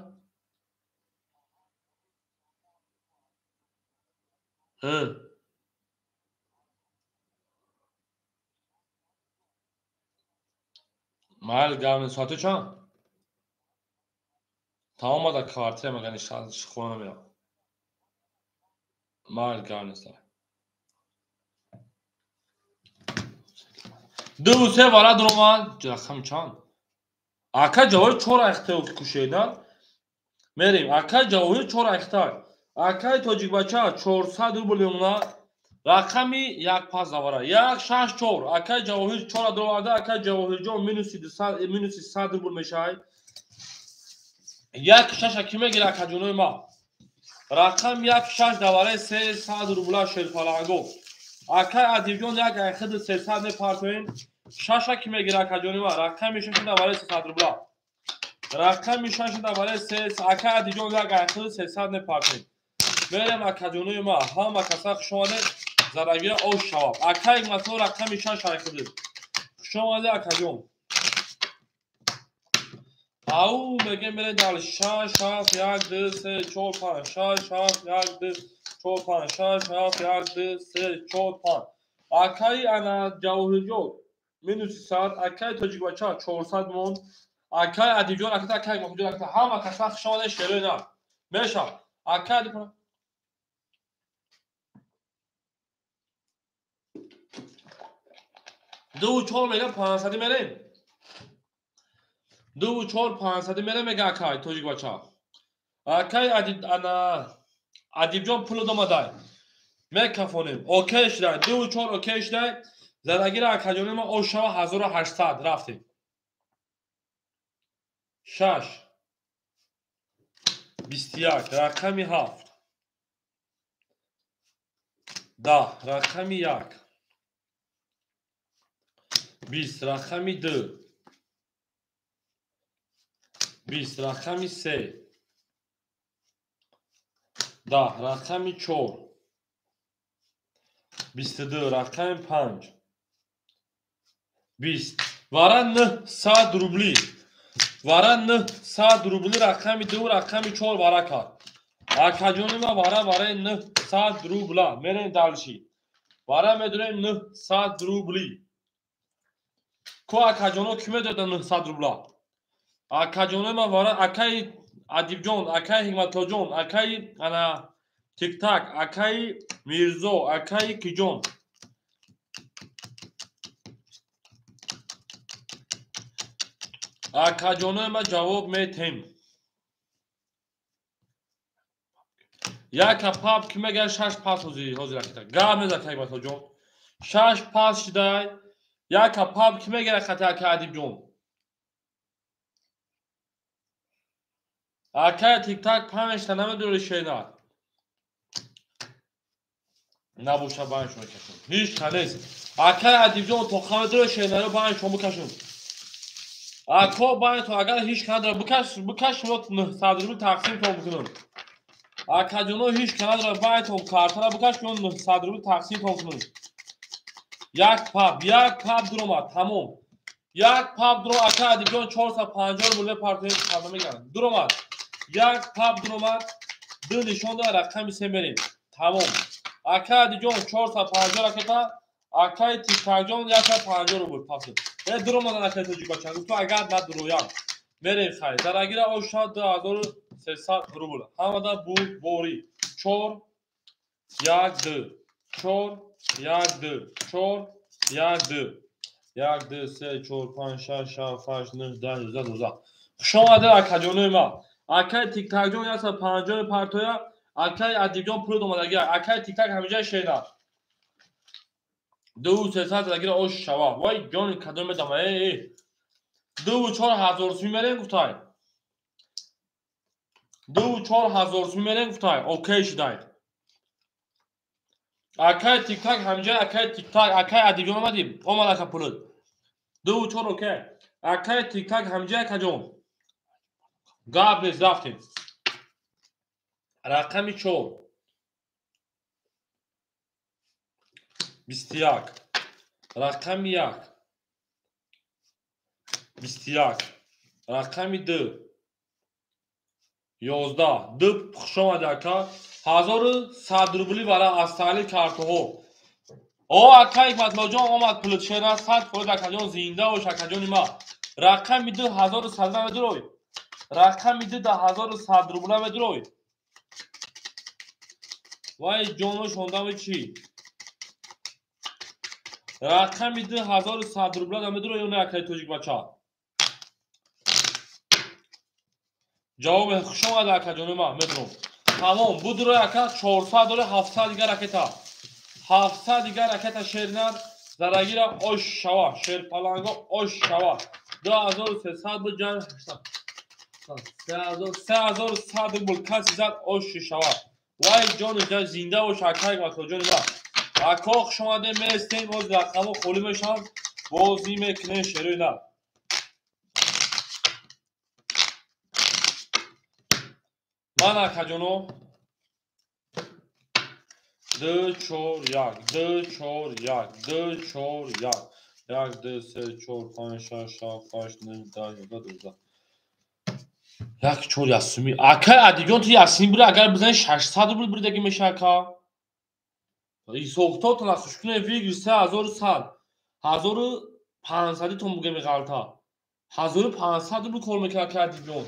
Майл гавни соати чанд? Тамом дар квартира мегани хона меям. Майл гавни са. 2 3 вара дуромад рақами чанд? Ака ҷавоҳир чор айхтаё ки кушеда. Мерем. Ака ҷавоҳир чор айхта. Акаи тоҷикбача 400 рубл мемона. Рақами як пас давара. 1 6 4. Акаи ҷавоҳир чора дуроварда. Акаи ҷавоҳирҷон минуси 200 минуси 100 рубл мешавад. 1 6 ки мегира акаҷонои ма? Рақам 1 6 давараи 300 рубла шерпаланго. Акаи Адибҷон як айхиди 300 мепартоем. Шаша ки мегира акаҷони ма? Рақами шаша давараи 300 рубла. Рақами шаша давараи 300. Акаи Адибҷон як айхиди 300 мепартоем. Мерем акаҷонои ма. Ҳама каса хуш омадед. Зарагира ош шавад. Акаи масо рақами шаш айхиди. Хуш омадед акаҷон. Ау мегем мерем дар 6 7 1 2 3 4 5 6 7 1 2 4 5 6 7 1 2 3 4 5. Акаи ана ҷавоҳирҷон минуси 100, акаи тоҷикбача 400 монд. Акаи Адибҷон аката акаи Маҳмудҷон аката ҳама каса хуш омадед шерои на. Мешав. Акаи Адибҷон 2 4 мега 500 мерем. 2 4 500 мерем мега акаи тоҷикбача. Акаи ана Адибҷон пул домадай. Мекафонем. Окей шудай. 2 4 окей шудай. Задагира акаҷони ма ошава 1800 рафтем. 6 21 рақами 7 10 рақами 1 20 рақами 2 20 рақами 3 10 рақами 4 22 рақами 5 20 вара 900 рубли. Вара 900 рубли рақами 2 рақами 4 вара кард. Акаҷони ма вара вараи 900 рубла. Мерем дальше. Вара медурем 900 рубли. Ко акаҷоно ки медода 900 рубла? Акаҷонои ма вара акаи Адибҷон, акаи Ҳикматуллоҷон, акаи ана Тиктак, акаи Мирзо, акаи Киҷон. Акаҷонои ма ҷавоб метем. Яка пап ки мегӯяд шаш пас ҳозир акита. Гап мезад Ҳикматуллоҷон. Шаш пас шидай. Яка пап ки мегирад хати акаи Адибҷон. Акаи Тиктак панҷта намедори шена. Набоша баншон кашон. Ҳеҷ ка нест. Акаи Адибҷон то хамедори шенаро баншон бикашон. Ако баншон агар ҳеҷ ка надора бикаш бикаш шумо 900 рубл тақсимтон бикунам. Акаҷоно ҳеҷ ка надора баншон картара бикаш шумо 900 рубл тақсимтон кунам. Як пап дуромад тамом. Як пап дуро акаи Адибҷон 450 рубл мепартоем карда мегиранд. Дуромад. Як пап дуромад. Ду нишон дора рақами 3 мерем. Тамом. Акаи Адибҷон 450 ракета, акаи Тиктакҷон 150 рубл пасид. Дуромадан акаи тоҷикбача. Гуфту агар надуроям. Мерем хай. Зарагира оша 2300 рубл. Ҳамада бурдборӣ. 4 1 2 4 1 2 4 1 2 1 2 3 4 5 6 7 8 9 10 11 12. Хуш омадед акаҷонои ма. Акаи Тиктакҷон 150 партоя, акаи Адибҷон пул домадагия. Акаи Тиктак ҳамиҷа шена. 2 300 задагира ош шава. Вай ҷони кадом медама. Э. 2 4000 сум мерем гуфтай. 2 4000 сум мерем гуфтай. Окей шудай. Акаи Тиктак ҳамиҷа акаи Тиктак, акаи Адибҷон омадӣ? Омад ака пулут. 2 4 окей. Акаи Тиктак ҳамиҷа акаҷон. Гап нест рафтем. Рақами 4 21 рақами 1 21. Рақами 2 11. 2 хуш омадӣ ака. 1100 рубли бара аз таҳлил картҳо. О ака Ҳикматуллоҷон омад пулит шера 100 фоиз акаҷон зинда бош акаҷони ма. Рақами 2 1100 медурой. Рақами 2 да 1100 рубла медурой. Вай ҷонош ондами чӣ? Рақами 2100 рубла да медурой ё не акаи тоҷикбача? Ҷавоб хуш омада акаҷони ма медуром. Тамом будурой ака 400 дора 700 дигар ракета. 700 дигар ракета шернар зарагира ош шава шерпаланго ош шава. 2300 бу ҷан 3100 рубл каси зад ош шава. Вай ҷони ҷан зинда бош ака Ҳикматуллоҷони ма. Ако хуш омадем мерестем боз рақамҳо холӣ мешаванд бозӣ мекунем шерои на. Ман акаҷоно 2 4 1 2 4 1 2 4 1 1 2 3 4 5 6 7 8 9 10 11 12 1 4 ясуми ака Адиҷон ту ясими бури агар бизани 600 рубл буридаги меша ака. Исоҳтотон аз хушкуне вигр 3100 1500 тон буге меғалта 1500 рубл кор мекунад ака Адиҷон.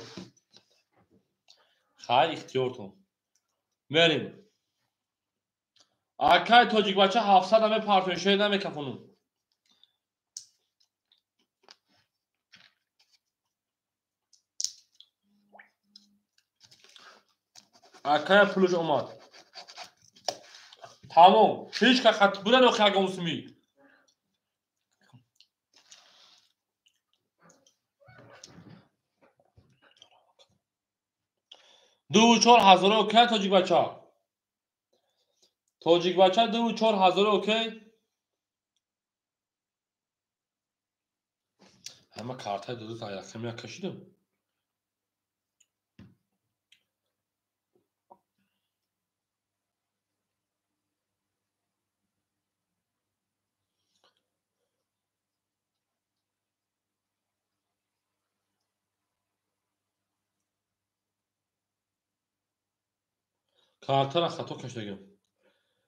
Хай ихтиёртон. Мерим. Акай тоҷикбача 700 мепартоем шер намекафонум. Акая пулаш омад. Тамом. Ҳеҷ ка хат буран охи агомсуми. Ду чор ҳазор окей тоҷикбача. Тоҷикбача 2 4000 окей. Ҳама картаи дуду та якам як кашидам. Картара хато кашидагим.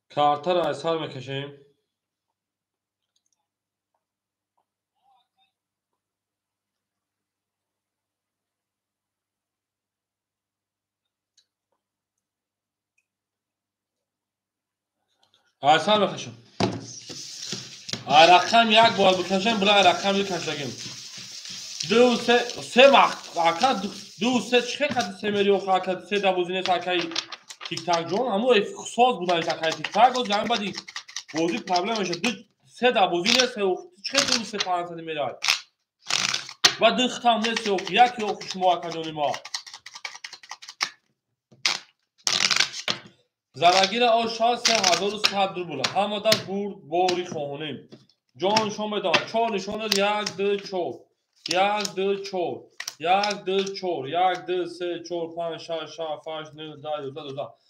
Картара аз сар мекашем. Аз сар мекашем. Рақам як бояд бикашем, била рақам ду кашидагим. 2 3 се вақт ака 2 3 чӣ қадр се мери охо ака се да бозӣ нест акаи Тик-так ҷон, ҳамо соз буданиш акаи тик-так, оз ҳамин баъди бозӣ проблема мешавад. 2 3 да бозӣ нест, чӣ қадр 2 3 500 меравад? Ва ду хитам нест ё як ё шумо акаҷони мо. Зарагира ош шавад 3100 рубл. Ҳамада бурд бори хоҳонем. Ҷон нишон медиҳад. 4 нишон дод 1 2 4 1 2 4 1 2 4 1 2 3 4 5 6 7 8 9 10 11 12.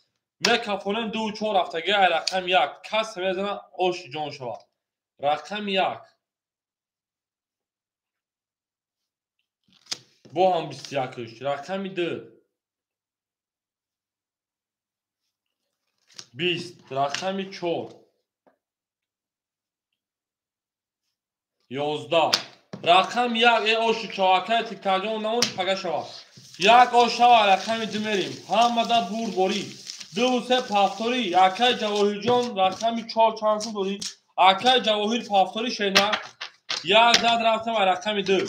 Мекафонем 2 4 ҳафтаги ай рақам 1. Кас мезанад ош ҷон шавад. Рақам 1. Бо ҳам 21. Рақами 2. 20. Рақами 4. 11. Рақам 1 э ошу чавакаи тиктакҷон намонд пага шавад. 1 ош шава рақами 2 мерим. Ҳамада бурдборӣ. 2 3 пафторӣ. Акаи Ҷавоҳирҷон рақами 4 чанд сум дорӣ? Акаи Ҷавоҳир пафторӣ шена. 1 зад рафтам рақами 2.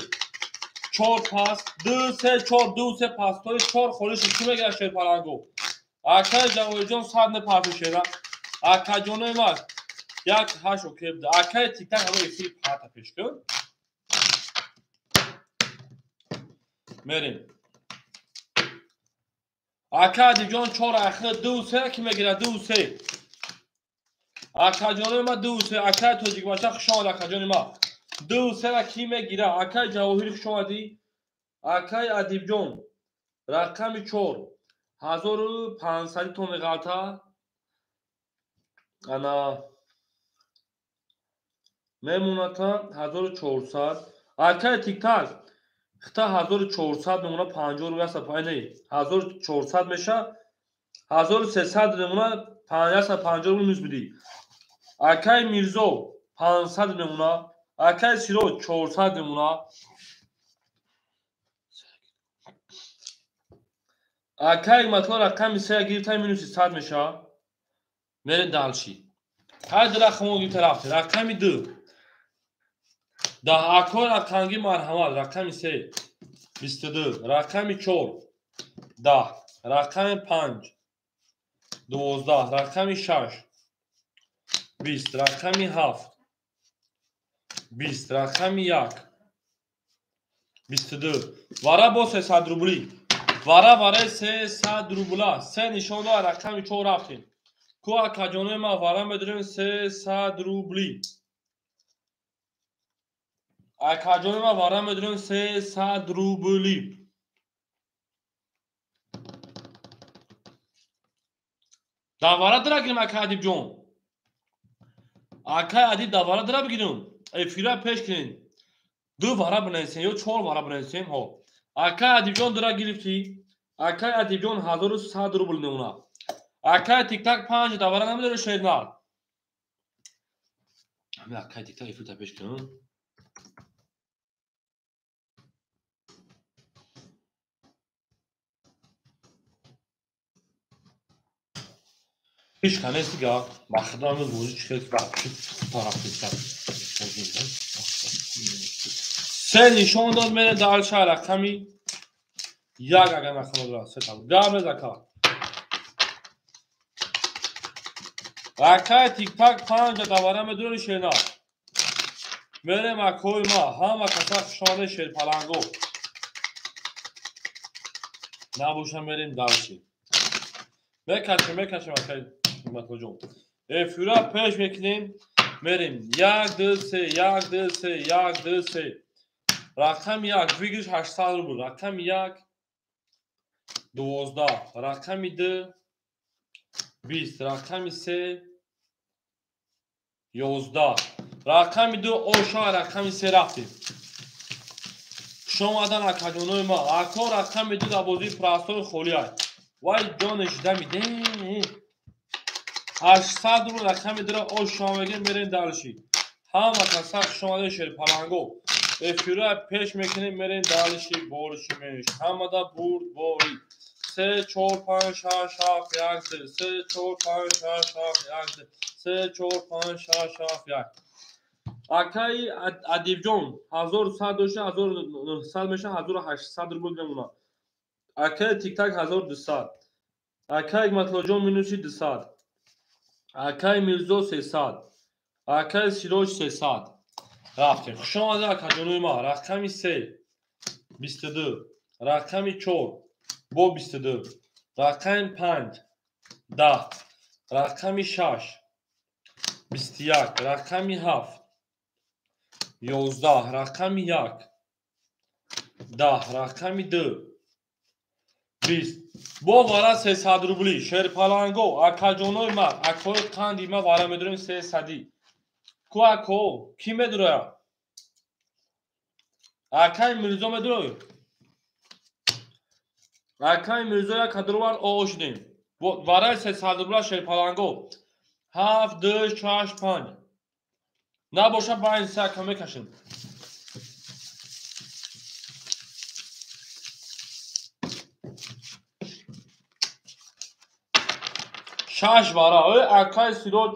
4 пас 2 3 4 2 3 пастори 4 холиш чӣ мегирад шерпалангу? Акаи Ҷавоҳирҷон 100 мепарти шена. Акаҷонои ман 1 8 окей буда. Акаи тиктак ҳамо эфири пата пеш кун. Мерим. Ака Адиҷон 4 ахир 2 3 ки мегирад 2 3. Акаҷонои ман 2 3. Акаи тоҷикбача хуш омад акаҷони ман. 2 3 ки мегирад? Акаи Ҷавоҳир хуш омадӣ. Акаи Адибҷон рақами 4 1500 тон меғалта. Ана мемоната 1400. Акаи тиктак Хита 1400 мемона 50 рубл 150 не 1400 меша 1300 мемона 150 рубл минус бидӣ. Акай Мирзо 500 мемона, акай Сироҷ 400 мемона. Акай Матла рақами 3 гирифта минуси 100 меша. Мерем далши. Ҳар ду рақамро гирифта рафтем. Рақами 2. Да ако рақамги марҳамат. Рақами 3 22, рақами 4 10, рақами 5 12, рақами 6 20, рақами 7 20, рақами 1 22. Вара бо 300 рубли. Вара барои 300 рубла. Се нишон дод рақами 4 рафтем. Ку акаҷонои ман вара медорем 300 рубли. Акаҷонои ман вара медорем 300 рубли. Дар вара дара гирем акай Адибҷон. Акай Адиб дар вара дара бигирем. Эфира пеш кунем. Ду вара бинависем ё чор вара бинависем. Ҳо. Акай Адибҷон дара гирифтӣ. Акай Адибҷон 1100 рубл мемонад. Акай Тиктак 5 дар вара намедори шернар. Ҳамин акай Тиктак эфирта пеш кунем. Ҳеҷ канест дига. Ба худо ҳамин бозӣ чӣ хел тараф. Се нишон дод мере далша рақами 1 агар нахонад ра се та. Гап нез ака. Акай Тиктак 5 давара медури шернар. Мерем акои ма ҳама каса хушомаде шерпаланго. Набоша мерем далши. Мекашем, мекашем акай Матоҷон. Эфира пеш мекунем, мерем 1 2 3 1 2 3 1 2 3. Рақами 1 выигрыш 800 рубл. Рақами 1 12, рақами 2 20, рақами 3 11. Рақами 2 оша, рақами 3 рафтем. Хуш омадан акаҷонои ма. Ако рақами 2 дар бозии простой холӣ аст. Вай ҷонеш дамиде. 800 рубл рақами 2-ро оша мегем, мерем далши. Ҳама каса хуш омадан шерпаланго. Эфира пеш мекунем, мерем далши, борши меш. Ҳамада бурд борӣ. 3 4 5 6 7 1 3 3 4 5 6 7 1 3 4 5 6 7 1. Акай Адибҷон 1100 дошта 1900 меша 1800 рубл мемонад. Акай Тиктак 1200. Акай Матлоҷон минуси 200. Акай Мирзо 300. Акай Сироҷ 300. Рафтем. Хуш омадед акаҷонои ма. Рақами 3 22, рақами 4 бо 22, рақами 5 10, рақами 6 21, рақами 7 11, рақами 1 10, рақами 2 20. Бо вара 300 рубли. Шерпаланго акаҷонои ма, акои қанди ма вара медорем 300. Ку ако кӣ медуроя? Акай Мирзо медурой? Акай Мирзо як кадровар оо шудем. Вараи 300 рубла шерпаланго. 7 2 6 5. Набоша байн се ака мекашем. Шаш вара. Ой акай Сироҷ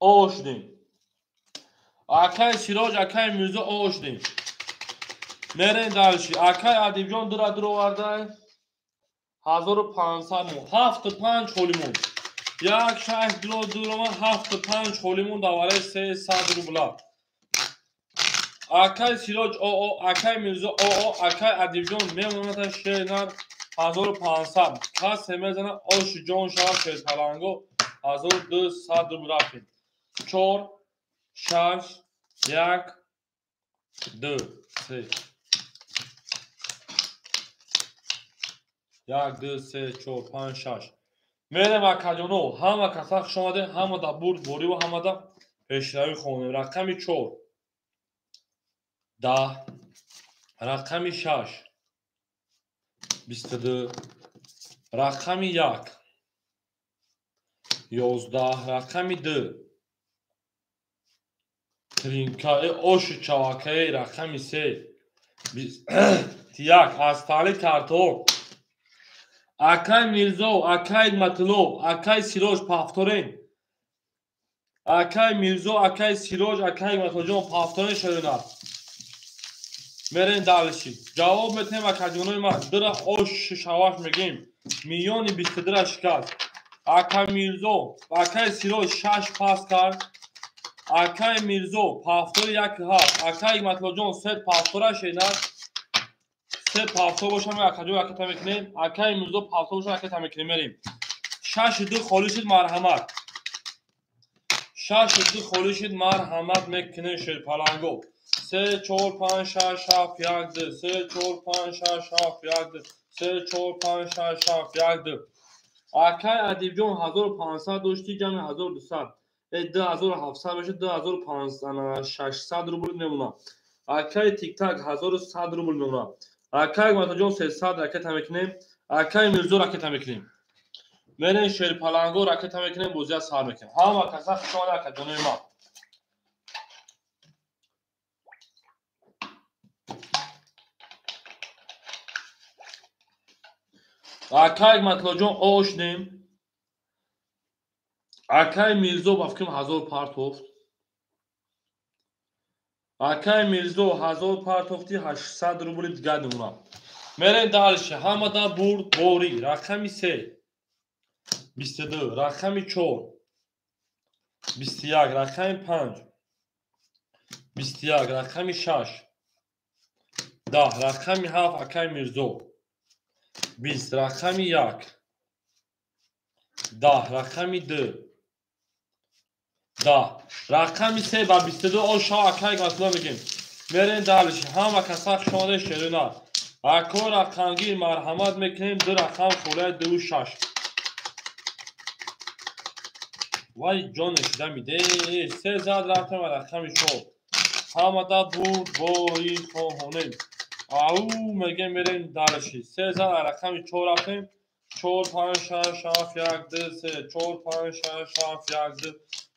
оо шудем. Акай Сироҷ, акай Мирзо оо шудем. Мерем далши. Акай Адибҷон дура дур овардай. 1500 мон. 7 5 холӣ мон. 1 6 2 дур омад 7 5 холӣ мон дар вараи 300 рубла. Акай Сироҷ оо, акай Мирзо оо, акай Адибҷон мемонад шернар 1500. Касе мезана оши ҷон шавад шерпаланго 1200 рубл рафтем. 4 6 1 2 3 1 2 3 4 5 6. Мерем акаҷоно, ҳама каса хуш омадед, ҳамада бурд бориву ҳамада Пешравӣ хонем. Рақами 4 10, рақами 6 22, рақами 1 11, рақами 2 тринка оши чавакаи, рақами 3 1. Аз таҳлил картҳо акай Мирзо, акай Матлоб, акай Сироҷ пафторен. Акай Мирзо, акай Сироҷ, акай Матлобҷон пафторен шавена. Мерем далиши. Ҷавоб метем акаҷонои ман. Дира ош шаваш мегем. Миёни 22-ра шикаст. Акай Мирзо, акай Сироҷ 6 пас кард. Акай Мирзо пафтори 1 7. Акай Матлобҷон 3 пафтора шенад. 3 пафтор бошам акаҷон ракета мекунем. Акай Мирзо пафтор бошам ракета мекунем. Мерем. 6 2 холӣ шуд, марҳамат. 6 2 холӣ шуд, марҳамат мекунем шерпаланго. 3 4 5 6 7 1 2 3 4 5 6 7 1 2 3 4 5 6 7 1 2. Акай Адибҷон 1500 дошти, ҷамъи 1200. 2700 мешуд, 2600 рубл мемонад. Акай Тиктак 1100 рубл мемонад. Акай Матаҷон 300 ракета мекунем. Акай Мирзо ракета мекунем. Мерем шерпаланго ракета мекунем, бозия сар мекунем. Ҳама каса хуш омада акаҷонои ман. Акай Матлоҷон ошнем. Акай Мирзо ба фикрам 1000 партофт. Акай Мирзо 1000 партофти, 800 рубли дигар мемонад. Мерем дальше. Ҳамада бурд борӣ. Рақами 3 22, рақами 4 21, рақами 5 21, рақами 6 10, рақами 7 акай Мирзо 20, рақами 1 10, рақами 2 10, рақами 3 ба 22 ошо акай Матло мегем. Мерем дальше. Ҳама каса хуш омада шерона. Ако рақамгир марҳамат мекунем. 2 рақам холаи 2 6. Вай ҷонеш дамиде. 3 зад рафтем ва рақами 4. Ҳамада бурд бори хоҳонем. Ау мегем, мерем дальше. 3 зад рақами 4 рафтем. 4 5 6 7 1 2 3 4 5 6 7 1 2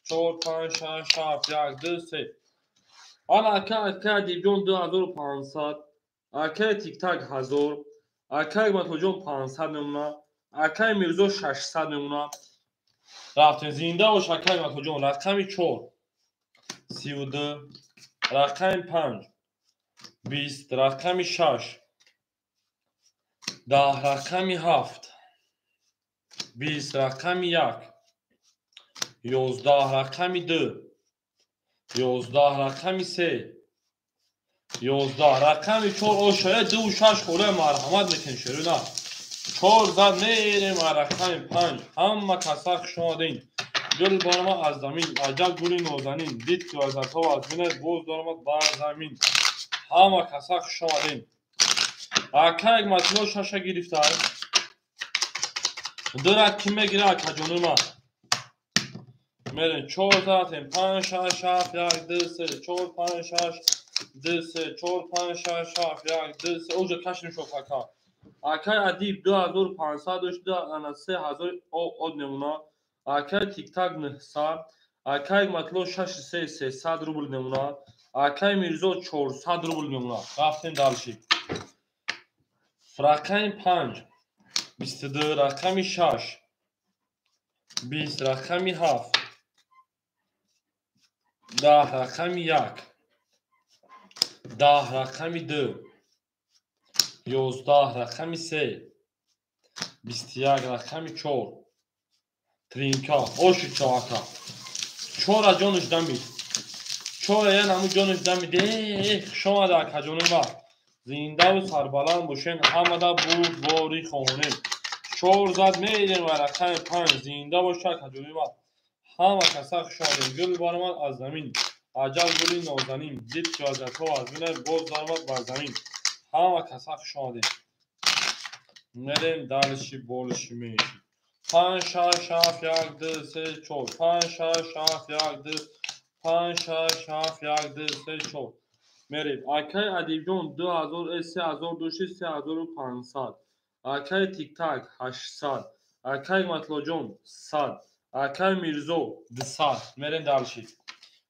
4 5 6 7 1 2 3. Ана ака Адибҷон 2500, акай Тиктак 1000, акай Матлоҷон 500 мемонад, акай Мирзо 600 мемонад. Рафтем. Зинда бош акай Матлоҷон. Рақами 4 32, рақами 5 20, рақами 6 10, рақами 7 20, рақами 1 11, рақами 2 11, рақами 3 11, рақами 4 ошоя 2 6 холаи марҳамат мекунем шерона. 4 зад мерем рақами 5. Ҳама каса хуш омадем. Гул баромад аз замин, аҷаб гули нозанин. Дид ки вазатҳо аз бинад, боз даромад бар замин. Ҳама каса хуш омадем. Акай Матло 6 гирифта. Дира ки мегира акаҷони ман? Мерем 4 задем 5 6 7 1 2 3 4 5 6 2 3 4 5 6 7 1 2 3. Оҷа кашим шо ака. Акай Адиб 2500 дошт, 3000 од мемонад. Акай Тиктак 900, акай Матло 6 3 300 рубл мемонад. Акай Мирзо 400 рубл мемонад. Рафтем дальше. Рақами 5 22, рақами 6 20, рақами 7 10, рақами 1 10, рақами 2 11, рақами 3 21, рақами 4 тринка оши чавака. 4 ҷонаш дамид. 4 ян ҳамун ҷонаш дамид. Хуш омада акаҷони ман. Зиндаву сарбаланд бошен. Ҳамада бурд бори хонем. 4 зад мерем ва рақами 5. Зинда боша акаҷони ман. Ҳама каса хуш омадем. Гул баромад аз замин, аҷаб гули нозанин. Дид ки вазатҳо аз бинад, боз даромад бар замин. Ҳама каса хуш омадем. Мерем дальше болиши меши. 5 6 7 1 2 3 4 5 6 7 1 2 5, 6, 7, 1, 2, 3, 4. Мерем. Акай Адибҷон 2000, 3000 дошти, 3500. Акай Тиктак 800. Акай Матлоҷон 100. Акай Мирзо 200. Мерем дальше.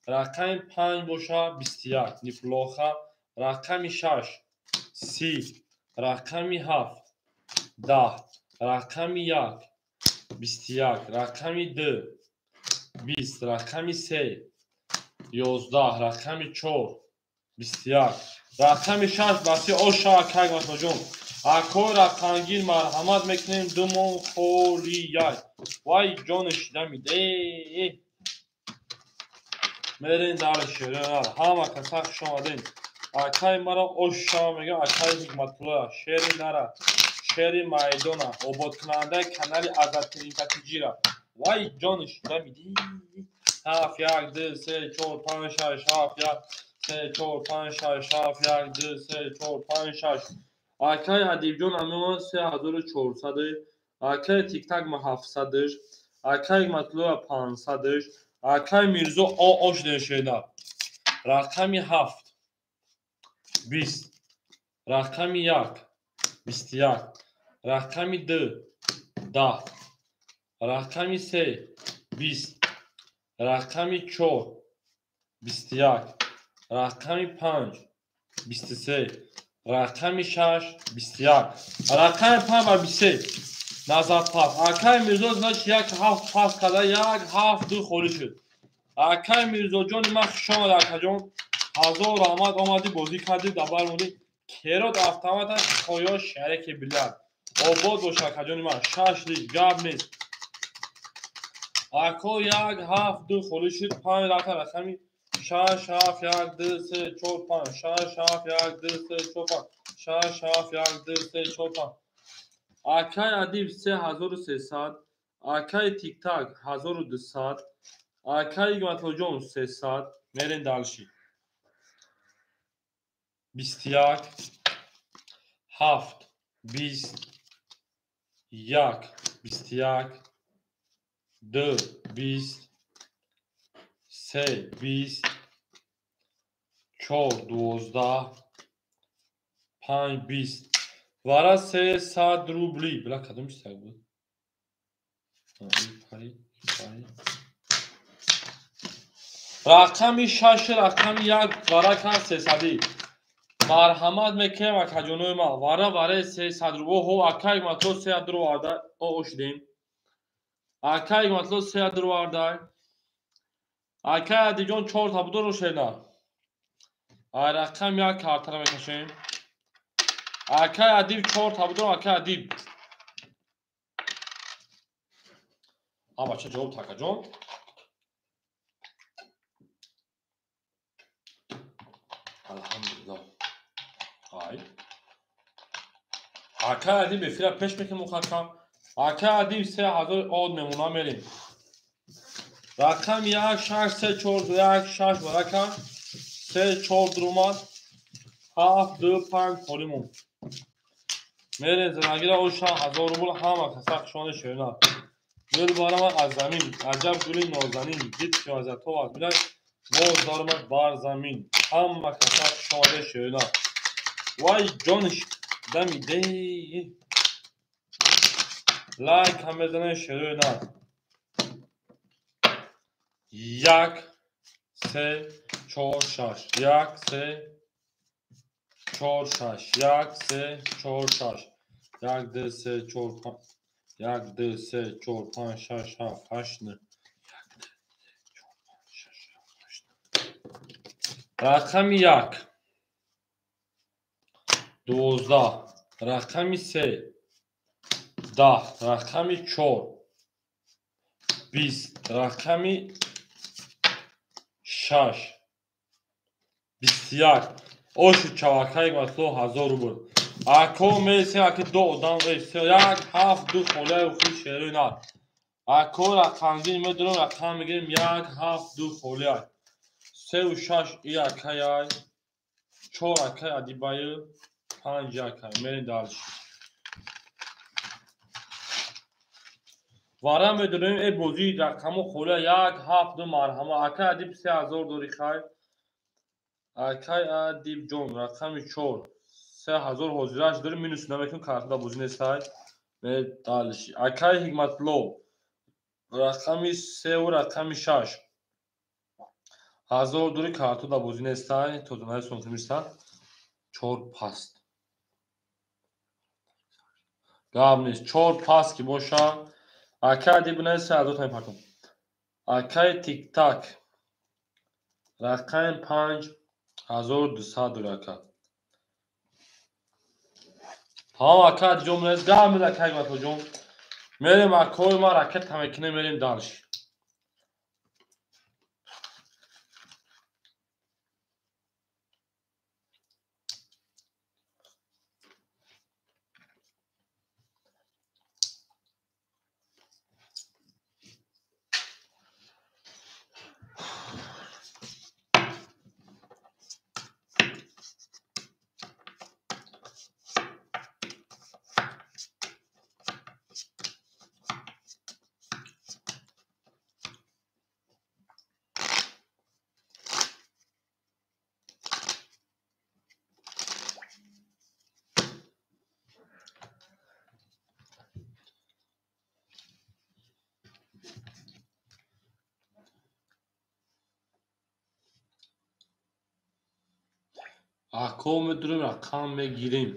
Рақами 5 боша 21. Неплохо. Рақами 6 30. Рақами 7 10. Рақами 1 21. Рақами 2 20. Рақами 3 11. Рақами 4 21. Рақами 6 баси оша акай Матлоҷон. Акой рақамгир марҳамат мекунем, ду мон холияй. Вай ҷони шидамиде. Мерем дар шеринар. Ҳама каса хуш омадем. Акай мара оша мега, акай Ҳикматуллоя, шери нара, шери майдона, ободкунандаи канали Азатиринкатиҷира. Вай ҷони шидамиде. 7, 1, 2, 3, 4, 5, 6, 7, 1, 3, 4, 5, 6, 7, 1, 2, 3, 4, 5, 6. Акай Адибҷон амион 3400, акай Тиктак ма 700, акай Матлуя 500, акай Мирзо ош дешена. Рақами 7 20, рақами 1 21, рақами 2 10, рақами 3 20, рақами 4 21, рақами 5 23, рақами 6 21, рақами 5 ва 23. Назад пас. Акай Мирзо значит 1 7 пас карда, 1 7 2 холӣ шуд. Акай Мирзоҷони ман хуш омад, акаҷон. Ҳазор раҳмат, омадӣ, бозӣ кардӣ, дабар мондӣ. Керот автомата хоё шареки билярд. Обод бош, акаҷони ман. 6 лич гап нест. Ако 1 7 2 холӣ шуд. 5 рафта рақами 6 7 1 2 3 4 5, 6 7 1 2 3 4 5, 6 7 1 2 3 4 5. Акай Адиб 3300, акай Тиктак 1200, акай Матлоҷон 300. Мерем дальше. 21, 7, 20, 1, 21, 2, 20, 3, 20, 4, 12, 5, 20. Вара 300 рубли. Била кадом 21 буд? Рақами 6, рақами 1, вара кан 300. Марҳамат мекунем, акаҷонои ман. Вара вараи 300 рубл. Ҳо, акай Матло 300 рубл варда. О, шудем. Акай Матло 300 рубл варда. Акай Адиҷон 4 та будо рошена. Ай рақам 1 картара мекашем. Акай Адиб 4 та будо, акай Адиб. А бача ҷавоб такаҷон. Алҳамдулиллоҳ. Ай. Акай Адиб эфира пеш мекунем мухаккам. Акай Адиб 3000 од мемона мерем. Рақам 1 6 3 4 1 6 барака 3 4 друмад 7 2 5 холимон. Мерем занагира оша 1000 рубл ҳама каса хушони шерина. Гул барамад аз замин, аҷаб гули нозанин, дид ки азато аз билад боз даромад бар замин. Ҳама каса хушони шерина. Вай ҷониш дамиде. Лайк ҳам мезанем шерина. 1 3 4 6 1 3 4 6 1 3 4 6 1 2 3 4 5 1 2 3 4 5 6 7 8 9 1 2 3 4 5 6 7 8 9. Рақами 1 12, рақами 3 10, рақами 4 20, рақами 6 21. Ошу чавакаи Матло 1000 рубл. Ако меси аки ду одам 1 7 2 холияи ухи шеруи нар. Ако рақамгир медурам, рақам мегирем 1 7 2 холияй. 3 6 и акаяй, 4 акай Адибаи, 5 акай. Мерем дальше. Вара медонем э бозии рақаму холя 1 7 2 марҳама. Акай Адиб 3000 дори хай. Акай Адиб ҷон рақами 4 3000 ҳозираш дори минус намекун картада бозӣ нестай. Медалш. Акай Ҳикматло рақами 3 ва рақами 6 1000 дори картада бозӣ нестай. Тозанаи сантиметр 4 паст. Гап нест. 4 паст ки боша. Акай Адиб не 3000 тани партон. Акай Тик-так рақами 5 1200 дори ака. Тамом ака ҷон нест. Гап нест акай Ҳикматло ҷон. Мерем акои ма ракета мекунем мерем дальше. Ако медурем рақам мегирем.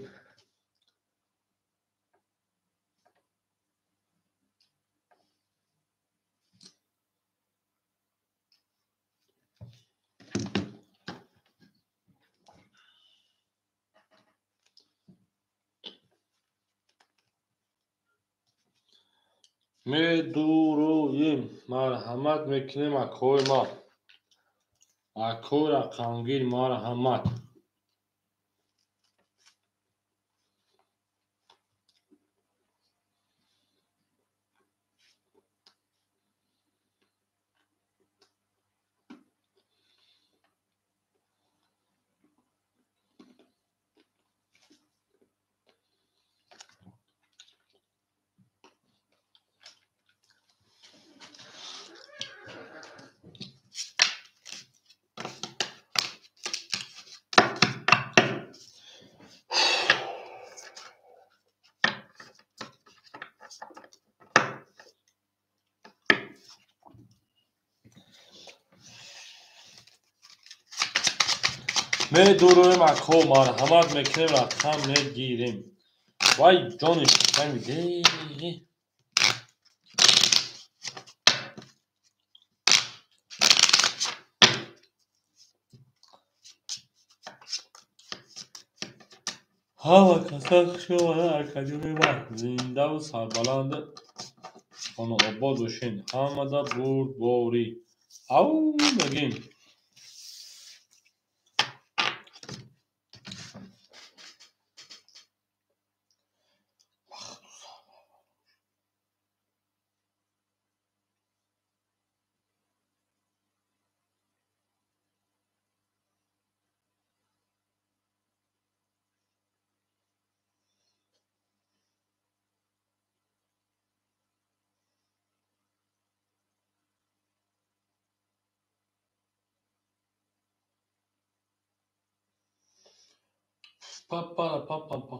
Медуроем. Марҳамат мекунем акои ма. Акои рақамгир марҳамат. Медуроем ако марҳамат мекунем рақам мегирем. Вай ҷони шиками. Ҳама каса хуш омада академияи ма. Зиндаву сарбаланд хонаобод бошед. Ҳамада бурдборӣ. Ав мегем. Па-па-па-па-па.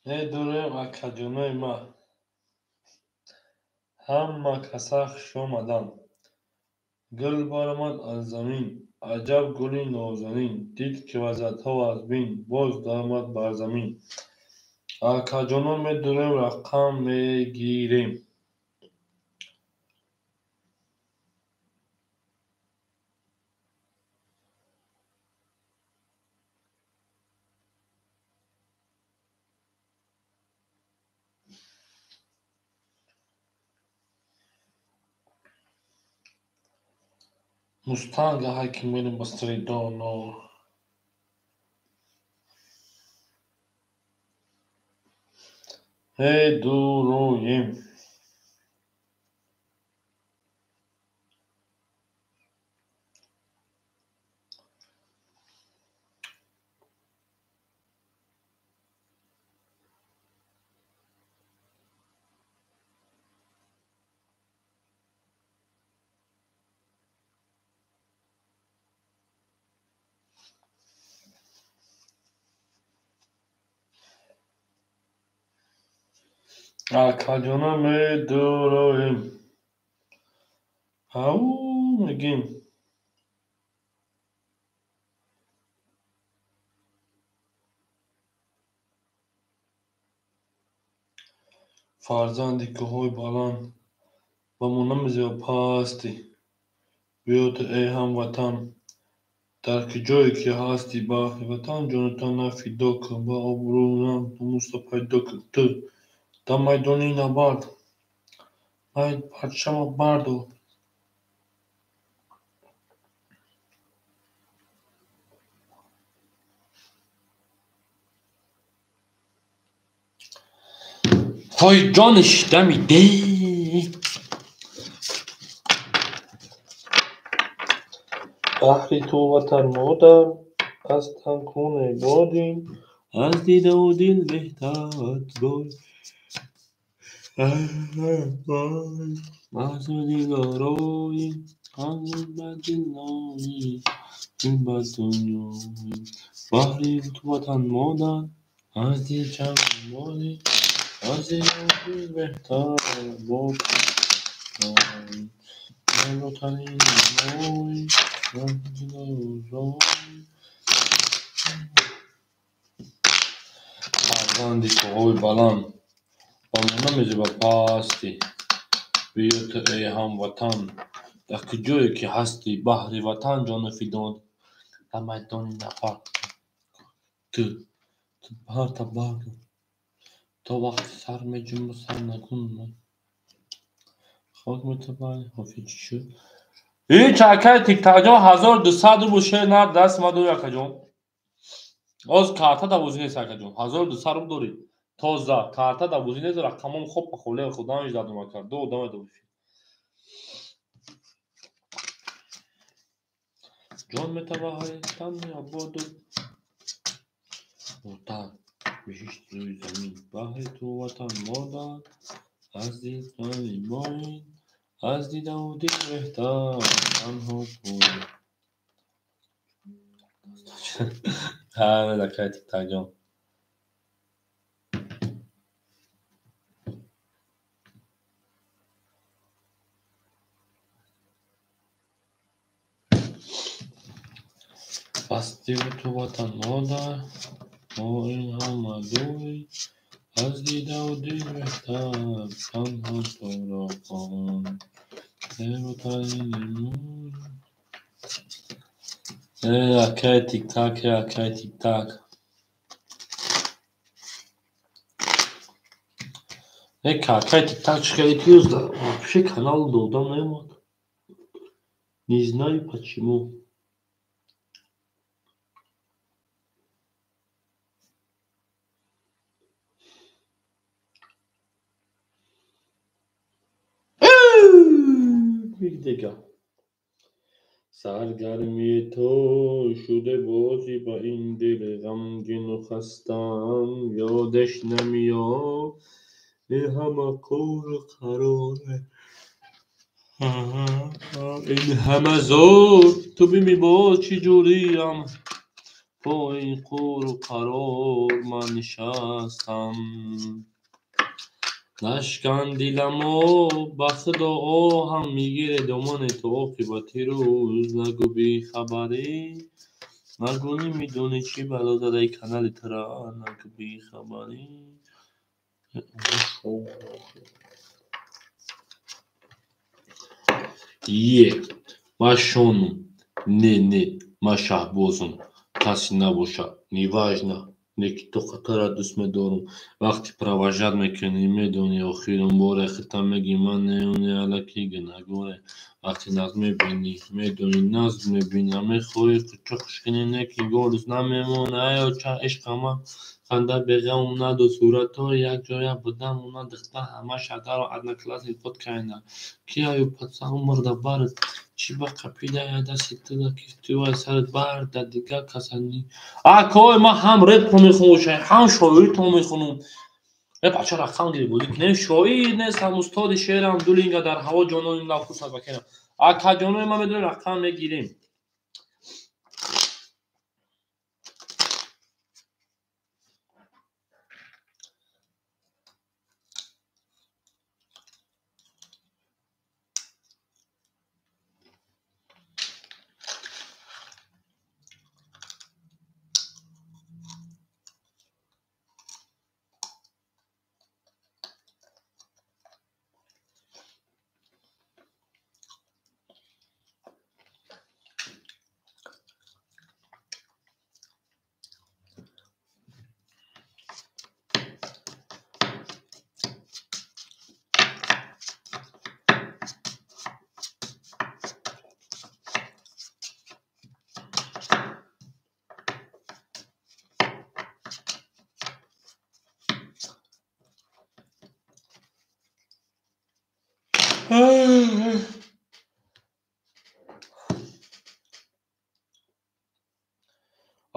Медурем акаҷонои ма. Ҳама каса хуш омаданд. Гул баромад аз замин, аҷаб гули нозанин. Дид ки вазъиятҳо вазмин, боз даромад бар замин. Акаҷоно медурем рақам мегирем. Мустанга ҳайки мерем быстрее доно. Медуроем. Акаҷона медуроем. Ау мегем. Фарзанди кӯҳҳои баланд ба мо намезебад пастӣ. Биё ту эй ҳамватан, дар куҷое ки ҳастӣ, баҳри ватан ҷону тана фидо кун, ба обрӯ номуса пайдо кун. Ту дар майдони набард парчама бардор. Ҳой ҷониш дамиде. Баҳри ту ватан модар, аз тан куне бодин, аз дидаву дил беҳтар бой. Аз дил орои, аз ба дилои, дил ба дунёи. Баҳри ту ватан модар, аз дил чаман бодин, аз дидаву дил беҳтар бод. Зеботарини мои, Фарзанди кӯҳҳои баланд ба мо намезебад пастӣ. Биё ту эй ҳамватан, дар куҷое ки ҳастӣ, баҳри ватан ҷону фидо дар майдони набард. Ту парта бардор, то вақти сар меҷунбад сарнагун. Хок метабад, ҳофиз чӣ шуд? Ҳеч акай тиктакҷон 1200 рубл шер нард даст ма дори акаҷон. Оз карта да бозӣ нест акаҷон. 1200 рубл дорӣ. Тоза карта да бозӣ нест, рақамом хоб ба холе худам ждадум ака. Ду одаме да бозӣ. Ҷон метаваҳай тани ободу ватан, биҳишт рӯи замин. Баҳри ту ватан модар, аз дил тани боин, аз дидаву дил беҳтар танҳо ту. Ҳа, акай тиктакҷон. Пастиву ту ватан модар, мо ин ҳама дӯй, аз дидаву дил беҳтар танҳо туро хоҳам. Зеботарини мои. Э, акай тиктак, э, акай тиктак. Э, акай тиктак чӣ хеле ки вообще канал додам наомад. Не знаю почему. Дига. Саргармии ту шуде бозӣ ба ин дили ғамгину хастаам, ёдаш намеёб ин ҳама қуру қарор, ин ҳама зор. Ту бими боз чӣ ҷуриам, пои қуру қарор ман нишастам. Нашкан диламо, ба худо оҳам мегирад домани ту оқибати рӯз. Нагӯ бехабарӣ, нагӯ намедонӣ чӣ бало задаи канали тура. Нагӯ бехабарӣ. Е, ман шонум. Не, не, ман шаҳбозум. Касе набошад, неважно. Неки то қатара дӯст медорум. Вақти провожать мекунӣ, медонӣ охирон боре хита мегӣ ман неоне алаки гунагоре. Вақти нағз мебинӣ, медонӣ нағз мебинам, мехоҳӣ қучоқш кунӣ, неки голус намемона. Ай оча ишқама ханда беғамум надо суратҳои якҷоя будамона духтар ҳама шадаро одноклассник фоткайна. Ки аю пацан умрда бард, чӣ ба қапидая дасти туда кифтиёи сарат барда дигар касани. Акой ман ҳам репро мехонам, ҳам шоиритро мехонам. Э бача рақам гирифт бозӣ кунем. Шоир нестам, устоди шеърам, ду линга дар ҳаво ҷонони нафусад бакенам. Акаҷонои ман медонем рақам мегирем.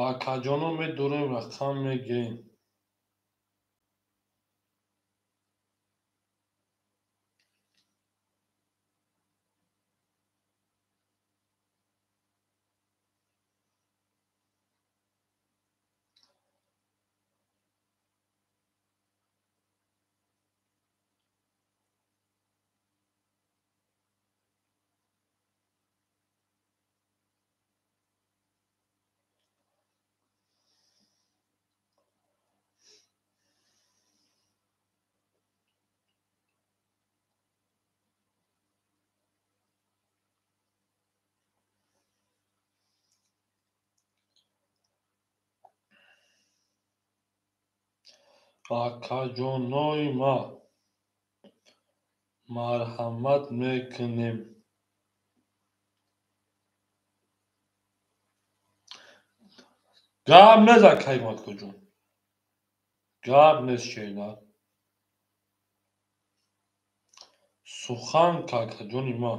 Акаҷоно медурем, рақам мегирем. Акаҷонои ма, марҳамат мекунем. Гап нест, акаи Маткоҷон. Гап нест, шернар. Сухан какаҷони ма.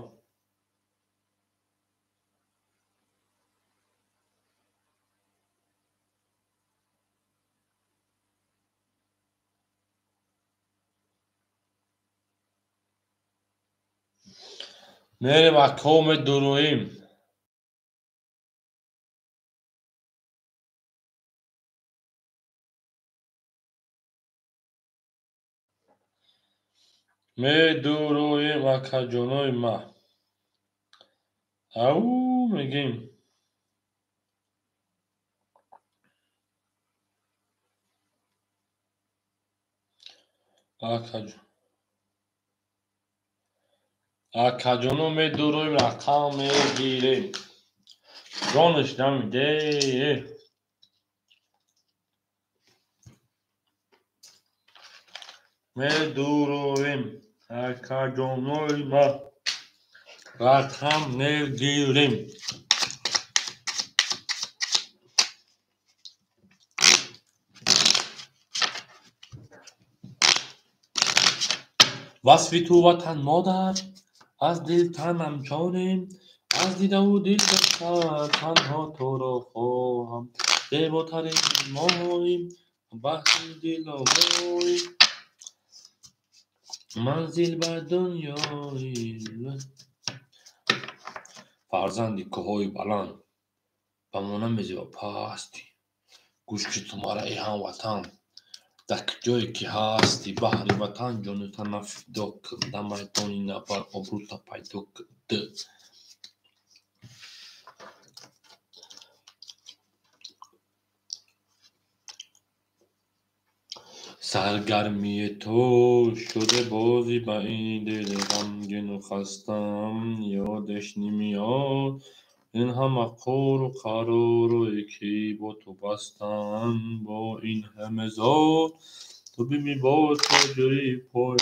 Мерем, ако, медуроем. Медуроем, акаҷонои ма. Ау мегем. Акаҷон. Акаҷоно медуроем, рақам мегирем. Ҷонаш намиде. Медуроем, акаҷонои ма, рақам мегирем. Васфи ту ватан модар, аз дил танам ҷонем, аз дидаву дил танҳо туро хоҳам. Зеботарин моҳоим, баҳри диловоим, манзил ба дунёи. Фарзанди кӯҳҳои баланд, ба мо намезеба пастӣ. Гӯш ки ту мара, эй ҳамватан, дар ҷое ки ҳастӣ, баҳри ватан ҷону танам фидо кун, дар майдони набард обрӯта пайдо кун. Саргармии ту шуде бозӣ ба ин дили ғамгину хастам, ёдеш намеояд ин ҳама қуру қаророе ки бо ту бастам, бо ин ҳама зор ту бими бо тоҷири пой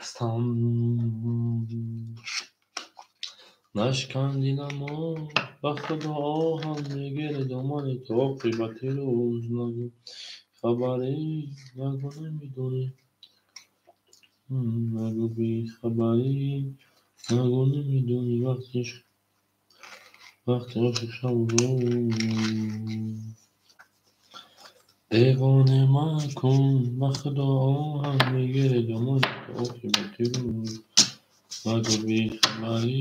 ҳастам. Нашкан диламо, ба худо оҳам мегирад домани ту оқибати рӯз. Нагӯ хабарӣ, нагӯ намедонӣ, нагӯ бехабарӣ, нагӯ намедонӣ вақти ошиқ шаву рӯз. Девона макун, ба худо оҳам мегирад домани ту оқибати рӯз. Нагӯ бехабарӣ.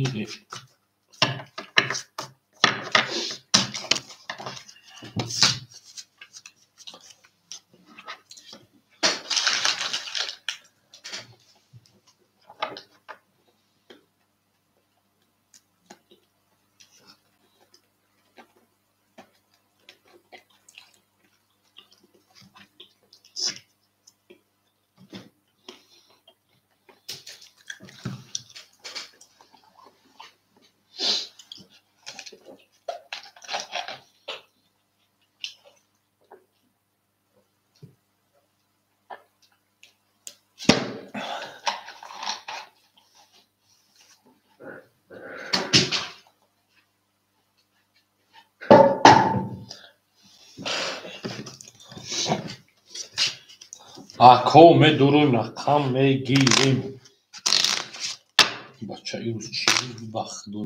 Ако медуроем, рақам мегирем. Бача ирӯз чӣ ба худо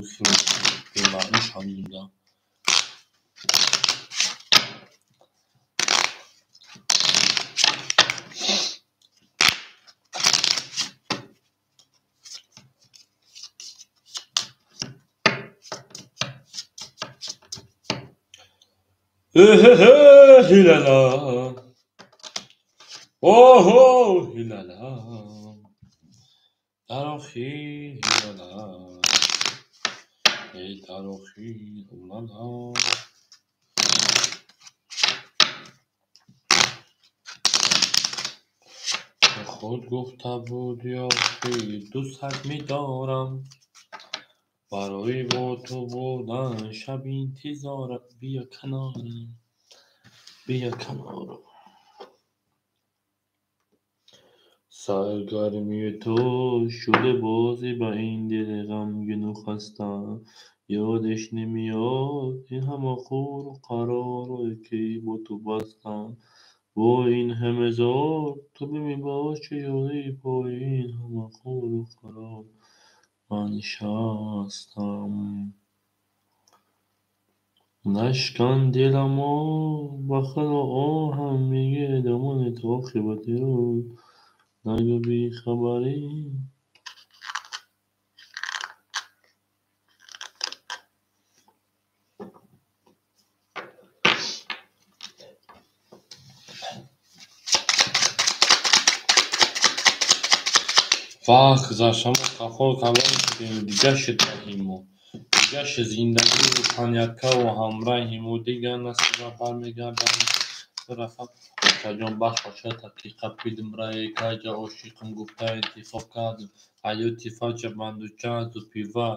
бемаънӣ шавидам. Hilala. Oho hilala. Дар охир ҳилала. Эй дар охир улала. Худ гуфта буди охир дӯстат медорам. Барои бо ту будан шаб интизорам. Биё канорам. Биё канорам. Саргармии ту шуда бозӣ ба ин дили ғамгину хаста. Ёдаш намеёд ин ҳама қуру қаророе ки бо ту бастам. Бо ин ҳама зор ту бимебош чӣ пои ин ҳама қуру қарор ман нишастам. Нашкан диламо ба худо оҳам мегирад домони ту оқибати рӯз. Нагӯ бехабарӣ. Вақт гузашта мо қафо калон шудем, дига шуд раҳи мо. Дига шуд зиндагиву панякаву ҳамраҳи мо. Дига насиба бармегардад рафам. Очаҷон бахшошад ки қапидим раи кайҷа ошиқам гуфта интихоб кардам. Ҳаёти фаҷа бандучазу пива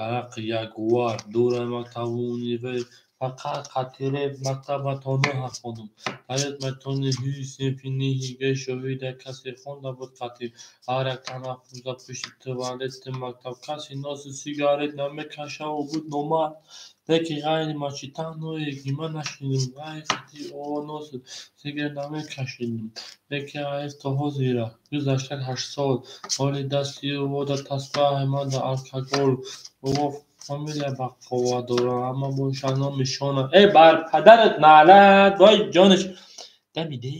арақи ягуар дураи мактабу универ фақат қатире мактаба то нӯҳа хондам. Ҳаёт метони ҳуй синфи ниҳи шоҳида касе хонда буд қатӣ. Ҳар як танаффуза пушти туалети мактаб касе носу сигарет намекашаву буд номард. Лекин ғайри мачи танҳое ки ман нашунидам ғайри қати носу сигарет намекашидам. Лекин ҳайф то ҳозира гузашта 8 сол. Ҳоли дасти ӯ дар тасбаҳи ман дар алкогол. Ӯ фамилия бақувват дорад, аммо бошад номи шона. Э бар падарат наълат вой ҷонаш дамиде.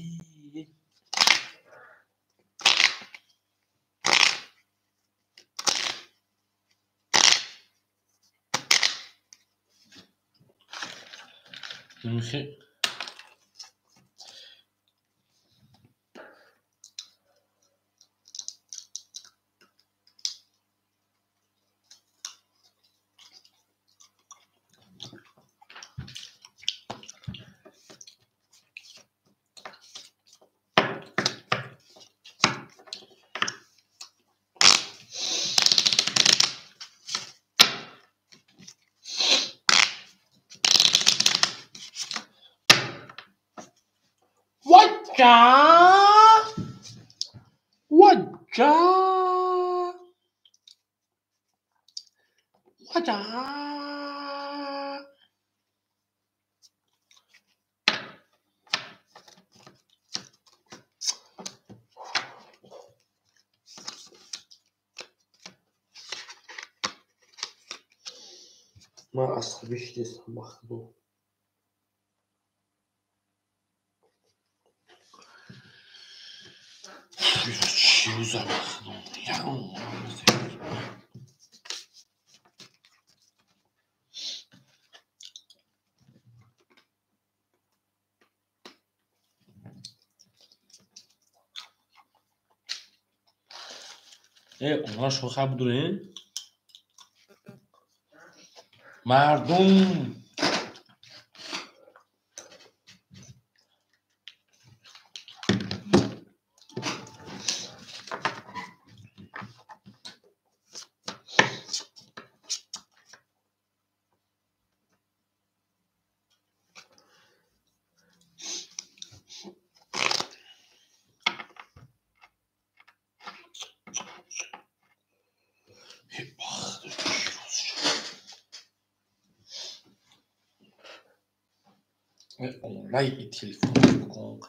Ваҷа ваҷа ваҷа. Ман асабӣ шудистам ба худо. Чӣ рӯза ба худо. Э онҳо шӯха будурен? Мардум онлайн телефон букун.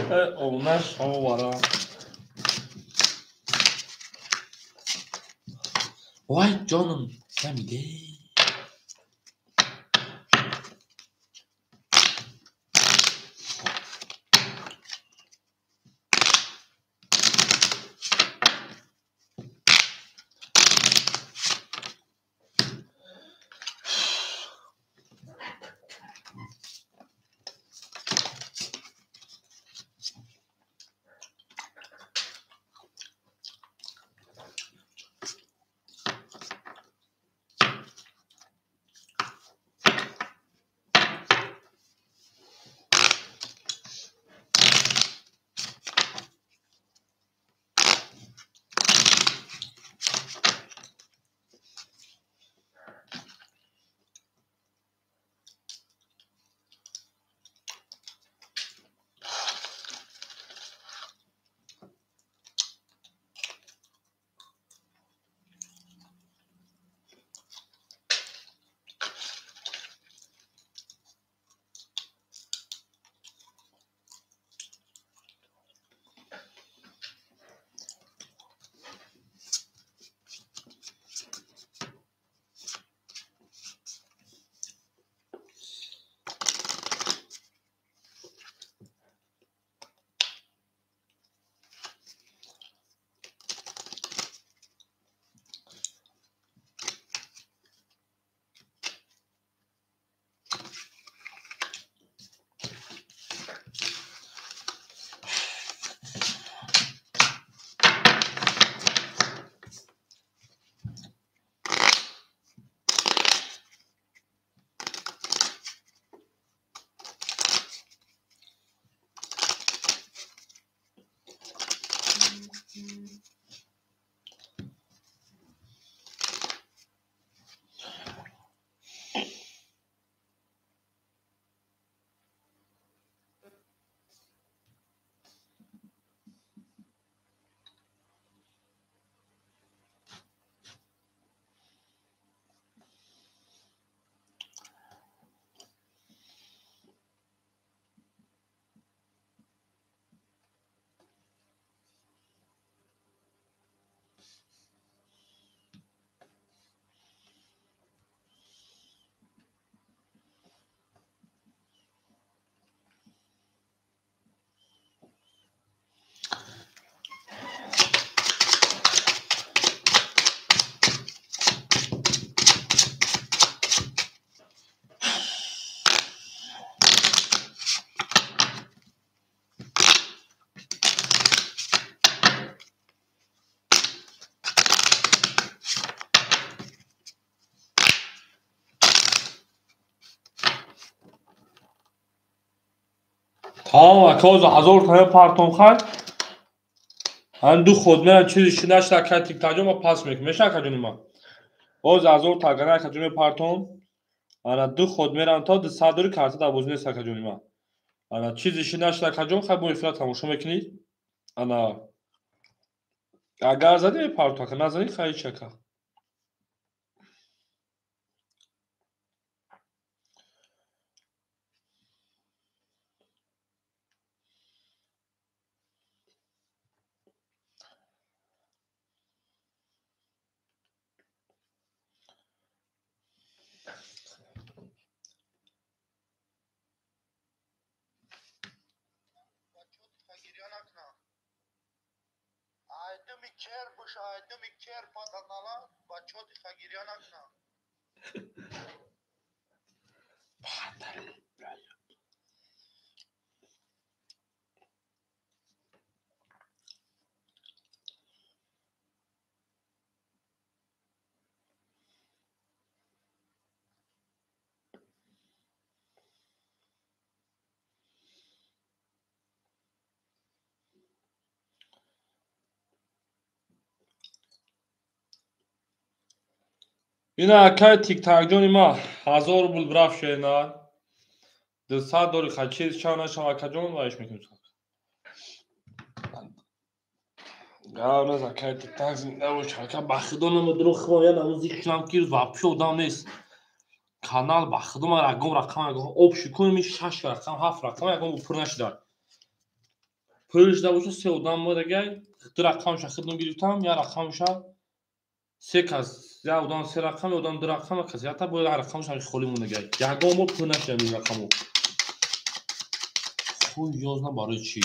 Она шовара. Вай ҷоном намиде. Тамом акоз 1000 тая партом хай. Ҳам ду худ меан чизи шидашта ка тиктаҷо ма пас мекунем. Меша акаҷони ма. Боз 1000 тагана акаҷони партом. Ана ду худ мерам то 200 дори карта дар бозӣ нест акаҷони ма. Ана чизи шидашта акаҷон хай бо эфира тамошо мекунӣ. Ана агар задӣ мепартом, ака назадӣ хай ҳеч ака. Ина акай тиктакҷони ма 1000 рубл рафт шена. 200 дори хай чиз чанд нашава акаҷон вайш мекунем. Гап нест акай тиктак зинда бош ака ба худо намедонам худам я намузи хишам ки вообще одам нест. Канал ба худо ман ягон рақам ягон об шикунем 6 рақам 7 рақам ягон пур нашида. Пур шуда бошад, се одам модагай, ду рақамша хидм гирифтам, як рақамша се кас, як одам се рақам, як одам ду рақам, як кас якта, бо як рақамша холӣ мондагай. Ягон бор пур нашудам ин рақамо. Хуй ёзна барои чӣ?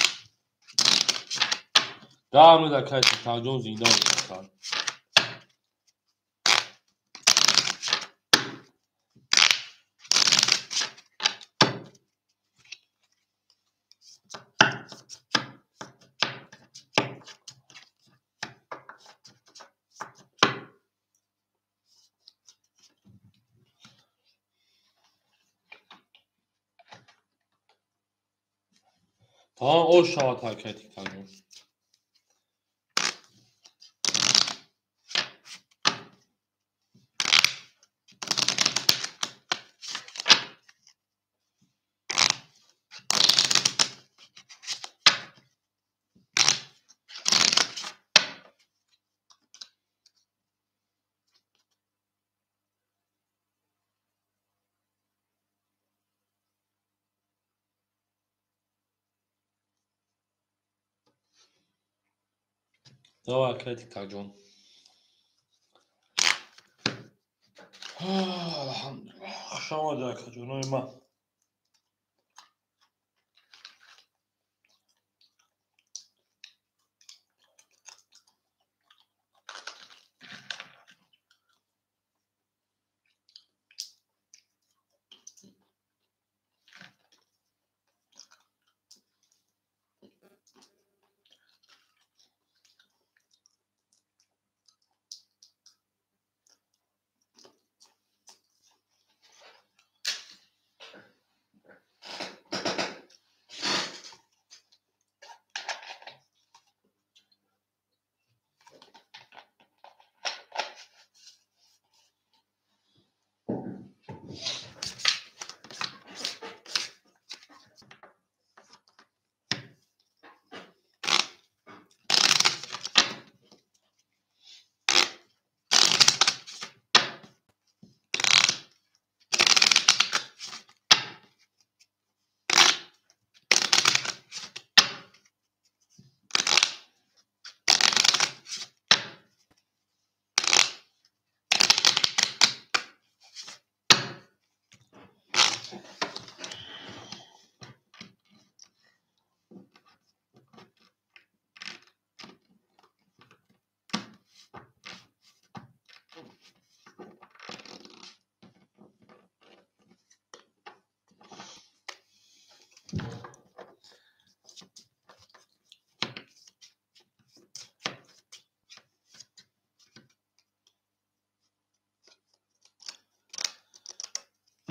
Даҳ минут акай Тиктакҷон зинда бошад. Тамом ош шавад акай Тиктакҷон. Давай, акай Тиктакҷон. Алҳамдулиллаҳ. Хуш омадед, акаҷонои ман.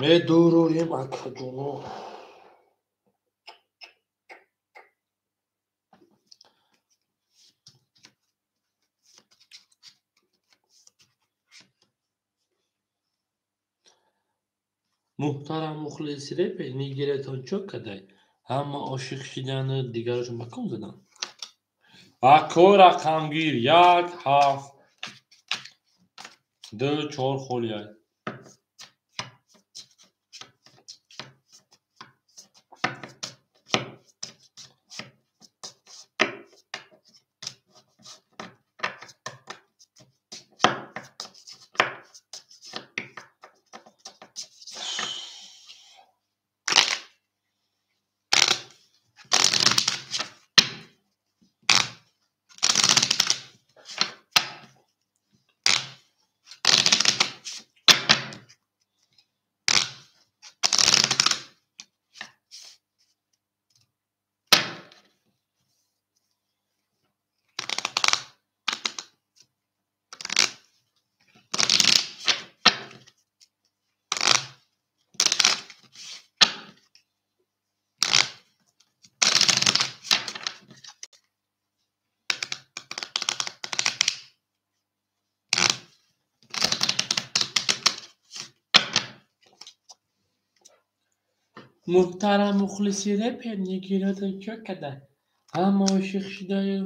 Медурорем, акаҷоно. Муҳтарам мухлиси репер, Нигериятон чо кадай? Ҳама ошиқ шидану дигарошон ба ком заданд? Ако рақамгир 1, 7, 2, 4 холиай. Муҳтарам мухлиси репер, Нигериятон чо кадай? Ҳама ошиқ шидаю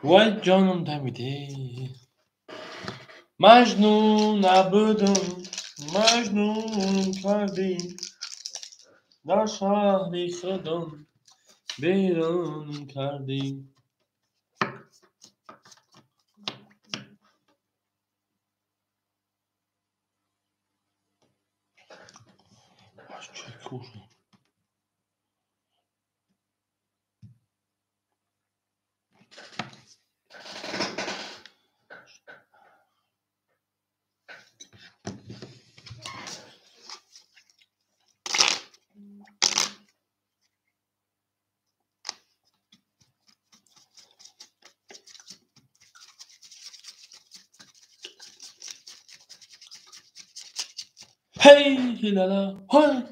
Вай ҷонам дамиде. Маҷнун набудам, маҷнун кардӣ. Дар шаҳри худам берун кардӣ. Hey, la la, hey.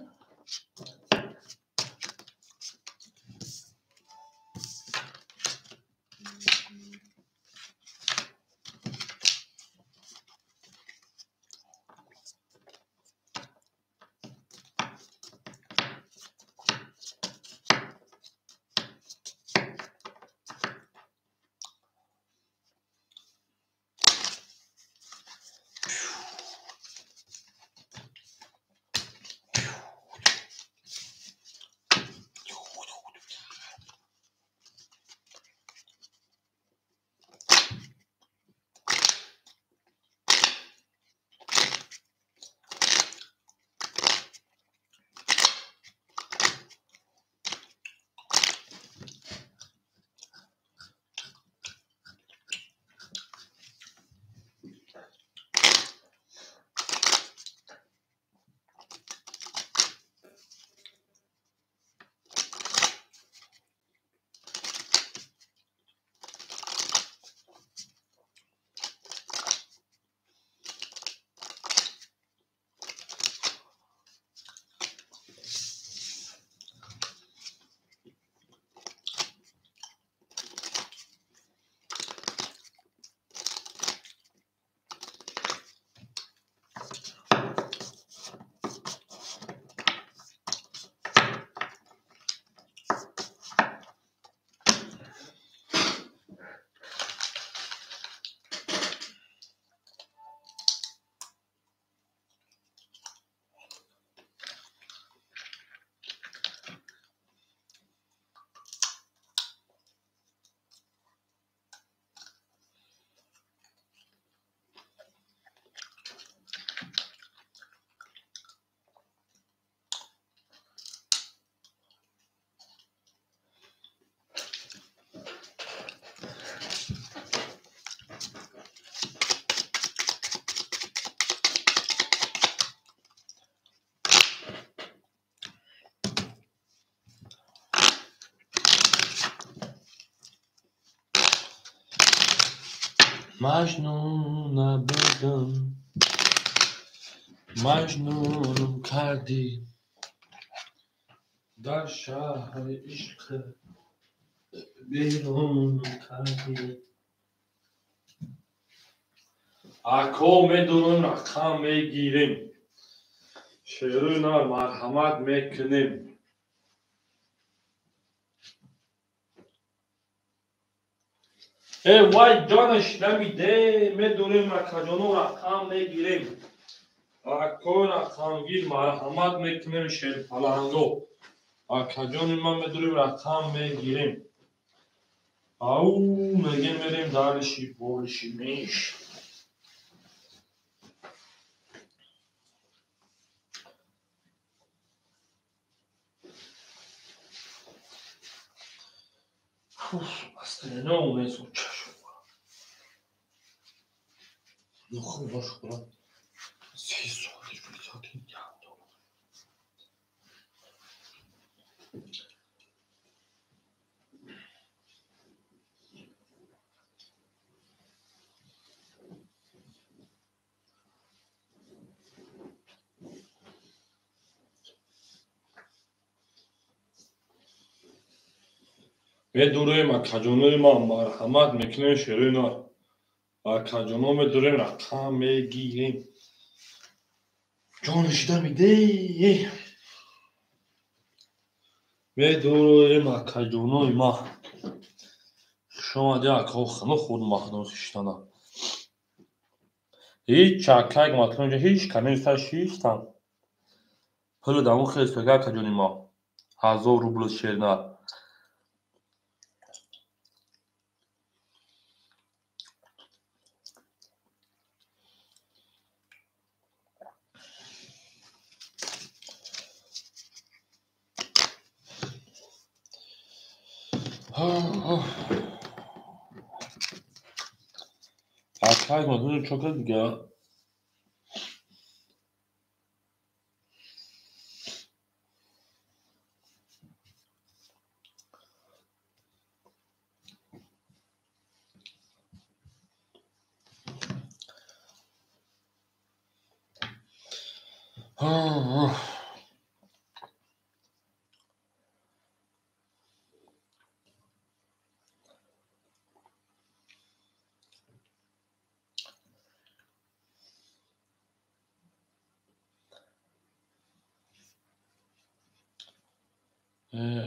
Маҷнун набудам, маҷнунам кардӣ. Дар шаҳри ишқ берун кардӣ. Ако медурем, рақам мегирем. Шеруи нар марҳамат мекунем. Э вай ҷонаш намиде, медурем акаҷоно рақам мегирем. Ако рақамгир марҳамат мекунем шерпаланго. Акаҷони ман медурем рақам мегирем. Ау мегем мерем дариши болиши меш. Настроение унесу чашу. Ну хорошо, брат. Медурем акаҷонои ман марҳамат мекунем шерои нар. Акаҷоно медурем рақам мегирем. Ҷонашида миде. Медурем акаҷонои ман. Шумо дия ко хно худ махдум хиштана. Ҳеҷ чакак матлум ҳеҷ каниста шиштам. Пул даму хес ка каҷони мо. 1000 рубл шерна. Акай матлум чока дига.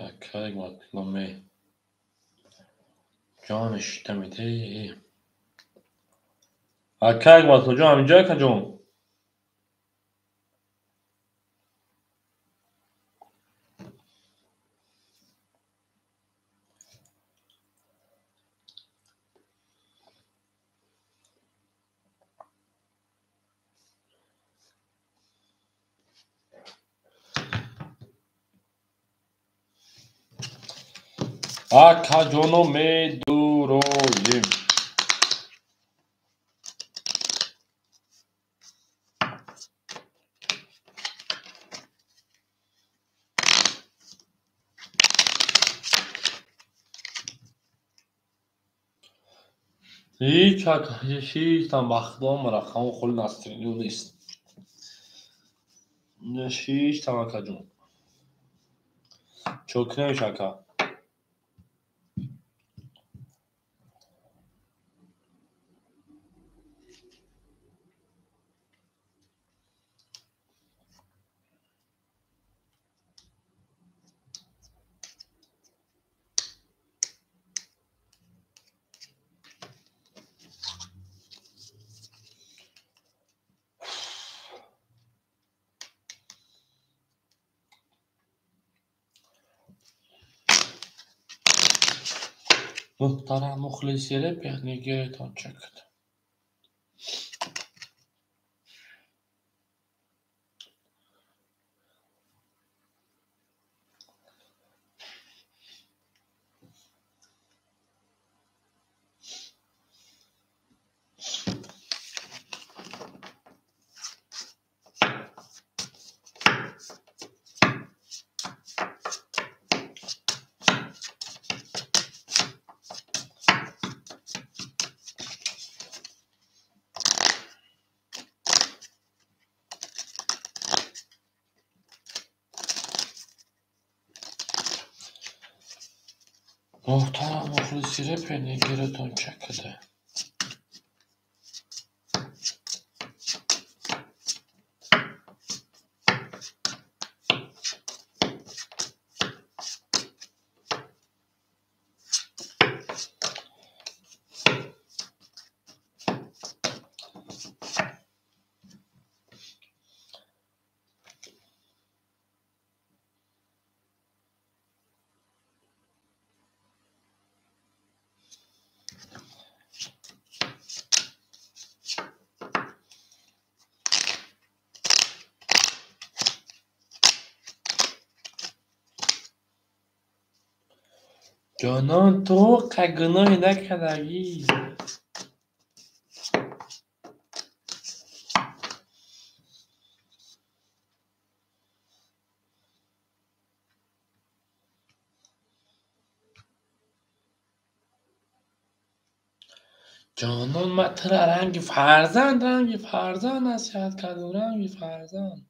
Акай матлуме. Ҷониш тамите. Акай матлум ҷон ҳаминҷо каҷон. Акаҷоно медуроем. Ҳеҷ шиштам бахдом рақаму холи настриню нест. Шиштам акаҷон. Чокнеш ака. Муҳтарам мухлиси репер нигиритон чакад. Муҳтарам мухлиси репер нигиритон чакада. Ҷонон, ту гуноҳе накардагӣ. Ҷонон, ман туро ранги фарзанд, ранги фарзанд насиҳат кардам, ранги фарзанд.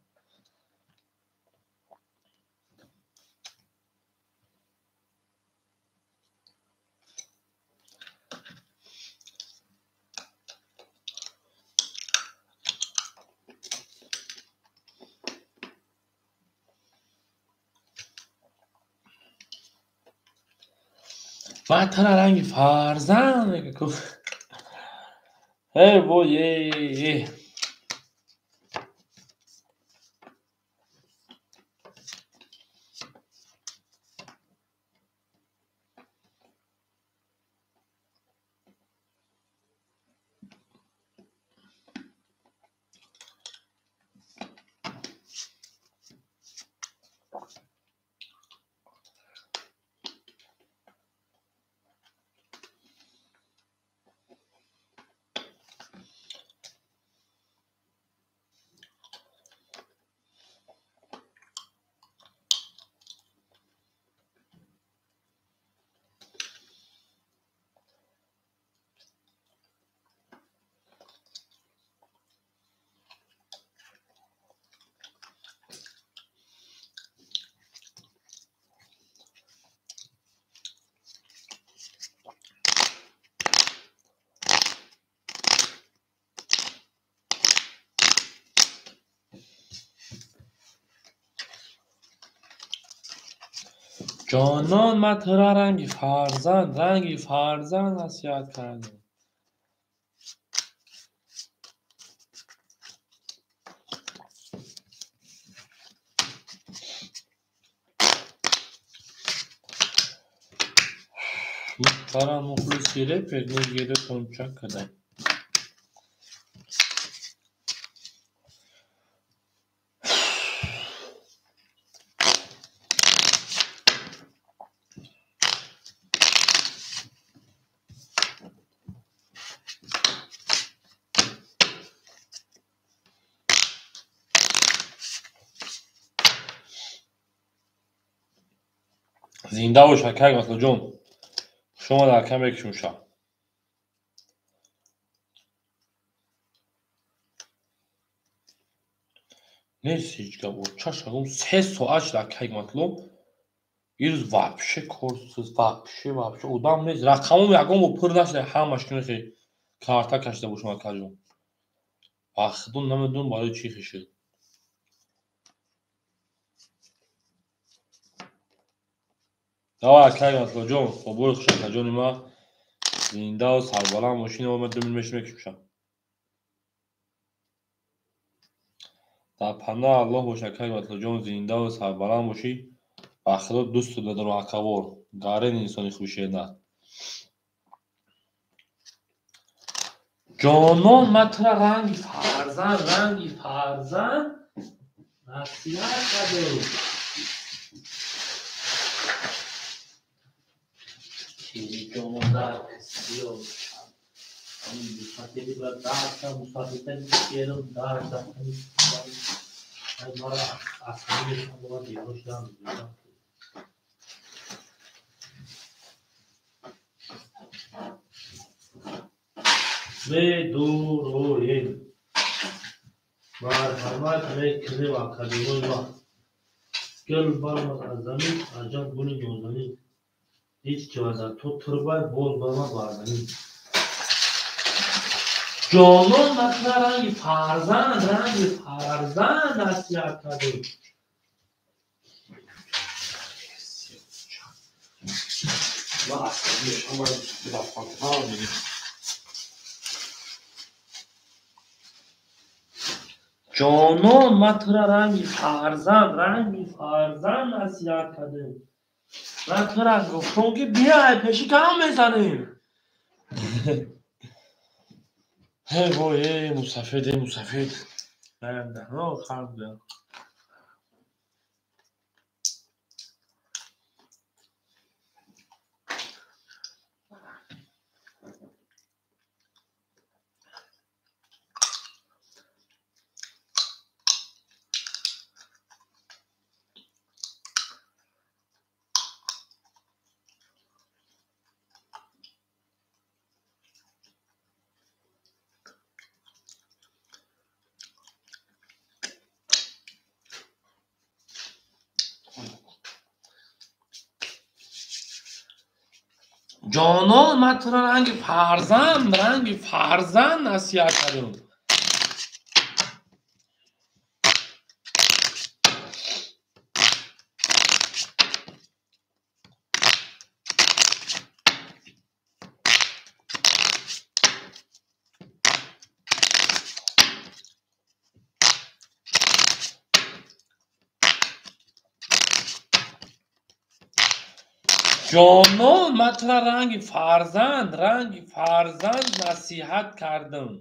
Ман тара ранги фарзанд мега. Эй вой, эй. Ҷонон, ман тура ранги фарзанд, ранги фарзанд насиҳат кардам. Муҳтарам мухлиси репер низ гирифтон чак кардам. Зинда бош, акай Матлуҷон. Хуш омада, акай мекушем шаб. Нест ҳеҷ гап. Чашагум 3 соат шуд, акай Матлуб. Ирӯз вообще кор вообще вообще одам нест. Рақамом ягон бо пур нашуда, ҳамаш ки карта кашида бошам, акаҷон. Ба худо намедонам барои чӣ хишид. Давай, акай Матлуҷон, хобои хуш, акаҷони ман. Зиндаву сарбаланд бошӣ, ма ду мил мекушам. Дар паноҳи Аллоҳ бош, акай Матлуҷон, зиндаву сарбаланд бошӣ. Ба худо дӯсту дадорам, акавор. Гарен инсони хушена. Ҷонон, ман тура ранги фарзанд, ранги фарзанд насиҳат кардам. Медуроем. Марҳамат мекунем, академои ма. Гул баромад аз замин, аҷаб гули нозанин. Ҳеҷ ки вазад то турбай боз баромад бар замин. Ҷонон, ман тура ранги фарзанд, ранги фарзанд насиҳат кардем. Ман асабӣ мешавам, ман рафтан мегирам. Ҷонон, ман тура ранги фарзанд, ранги фарзанд насиҳат кардем. Ман тура гуфтам ки биёй пеши кам мезанем. Эй вой, эй мусафед, эй мусафед. Наяндаҳо хар будам. Ҷонон, ман тура ранги фарзанд, ранги фарзанд насиҳат кардам. Ҷонон, ман тура ранги фарзанд насиҳат кардам.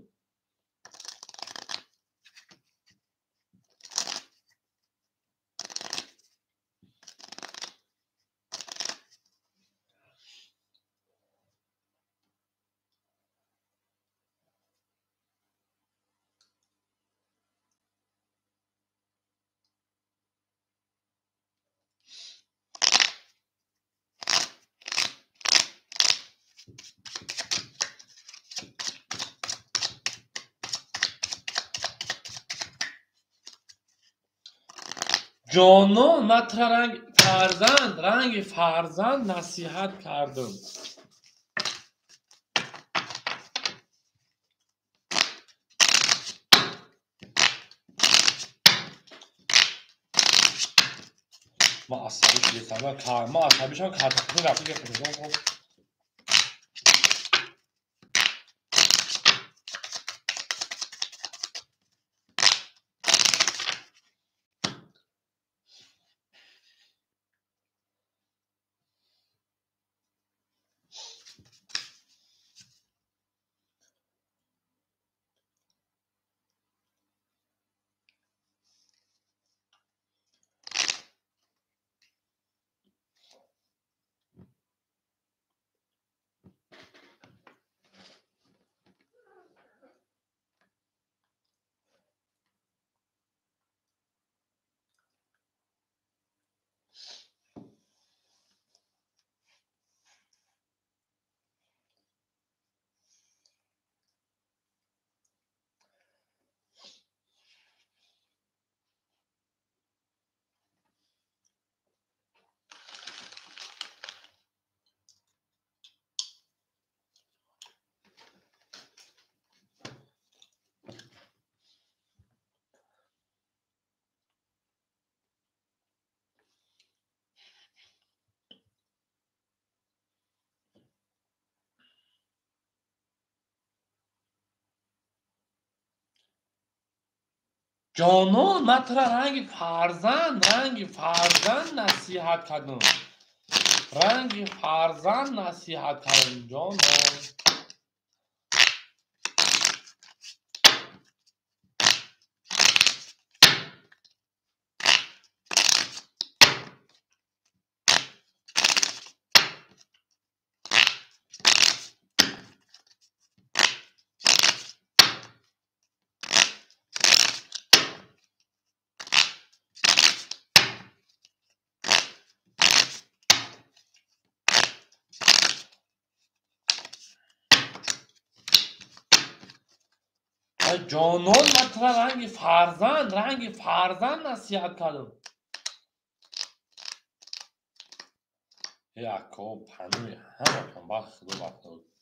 Ҷонон, ман тура ранги фарзанд насиҳат кардам. Ман асабӣ шудам, ман асабӣ шудам, картафини рафти гирифтам. Ҷонон, ман тура ранги фарзанд насиҳат кардам. Ранги фарзанд насиҳат кардам, ҷонон. Ҷонон, ман тура ранги фарзанд насиҳат кардам. Э, ако, панои ҳаматон, ба Худо, ба Худо.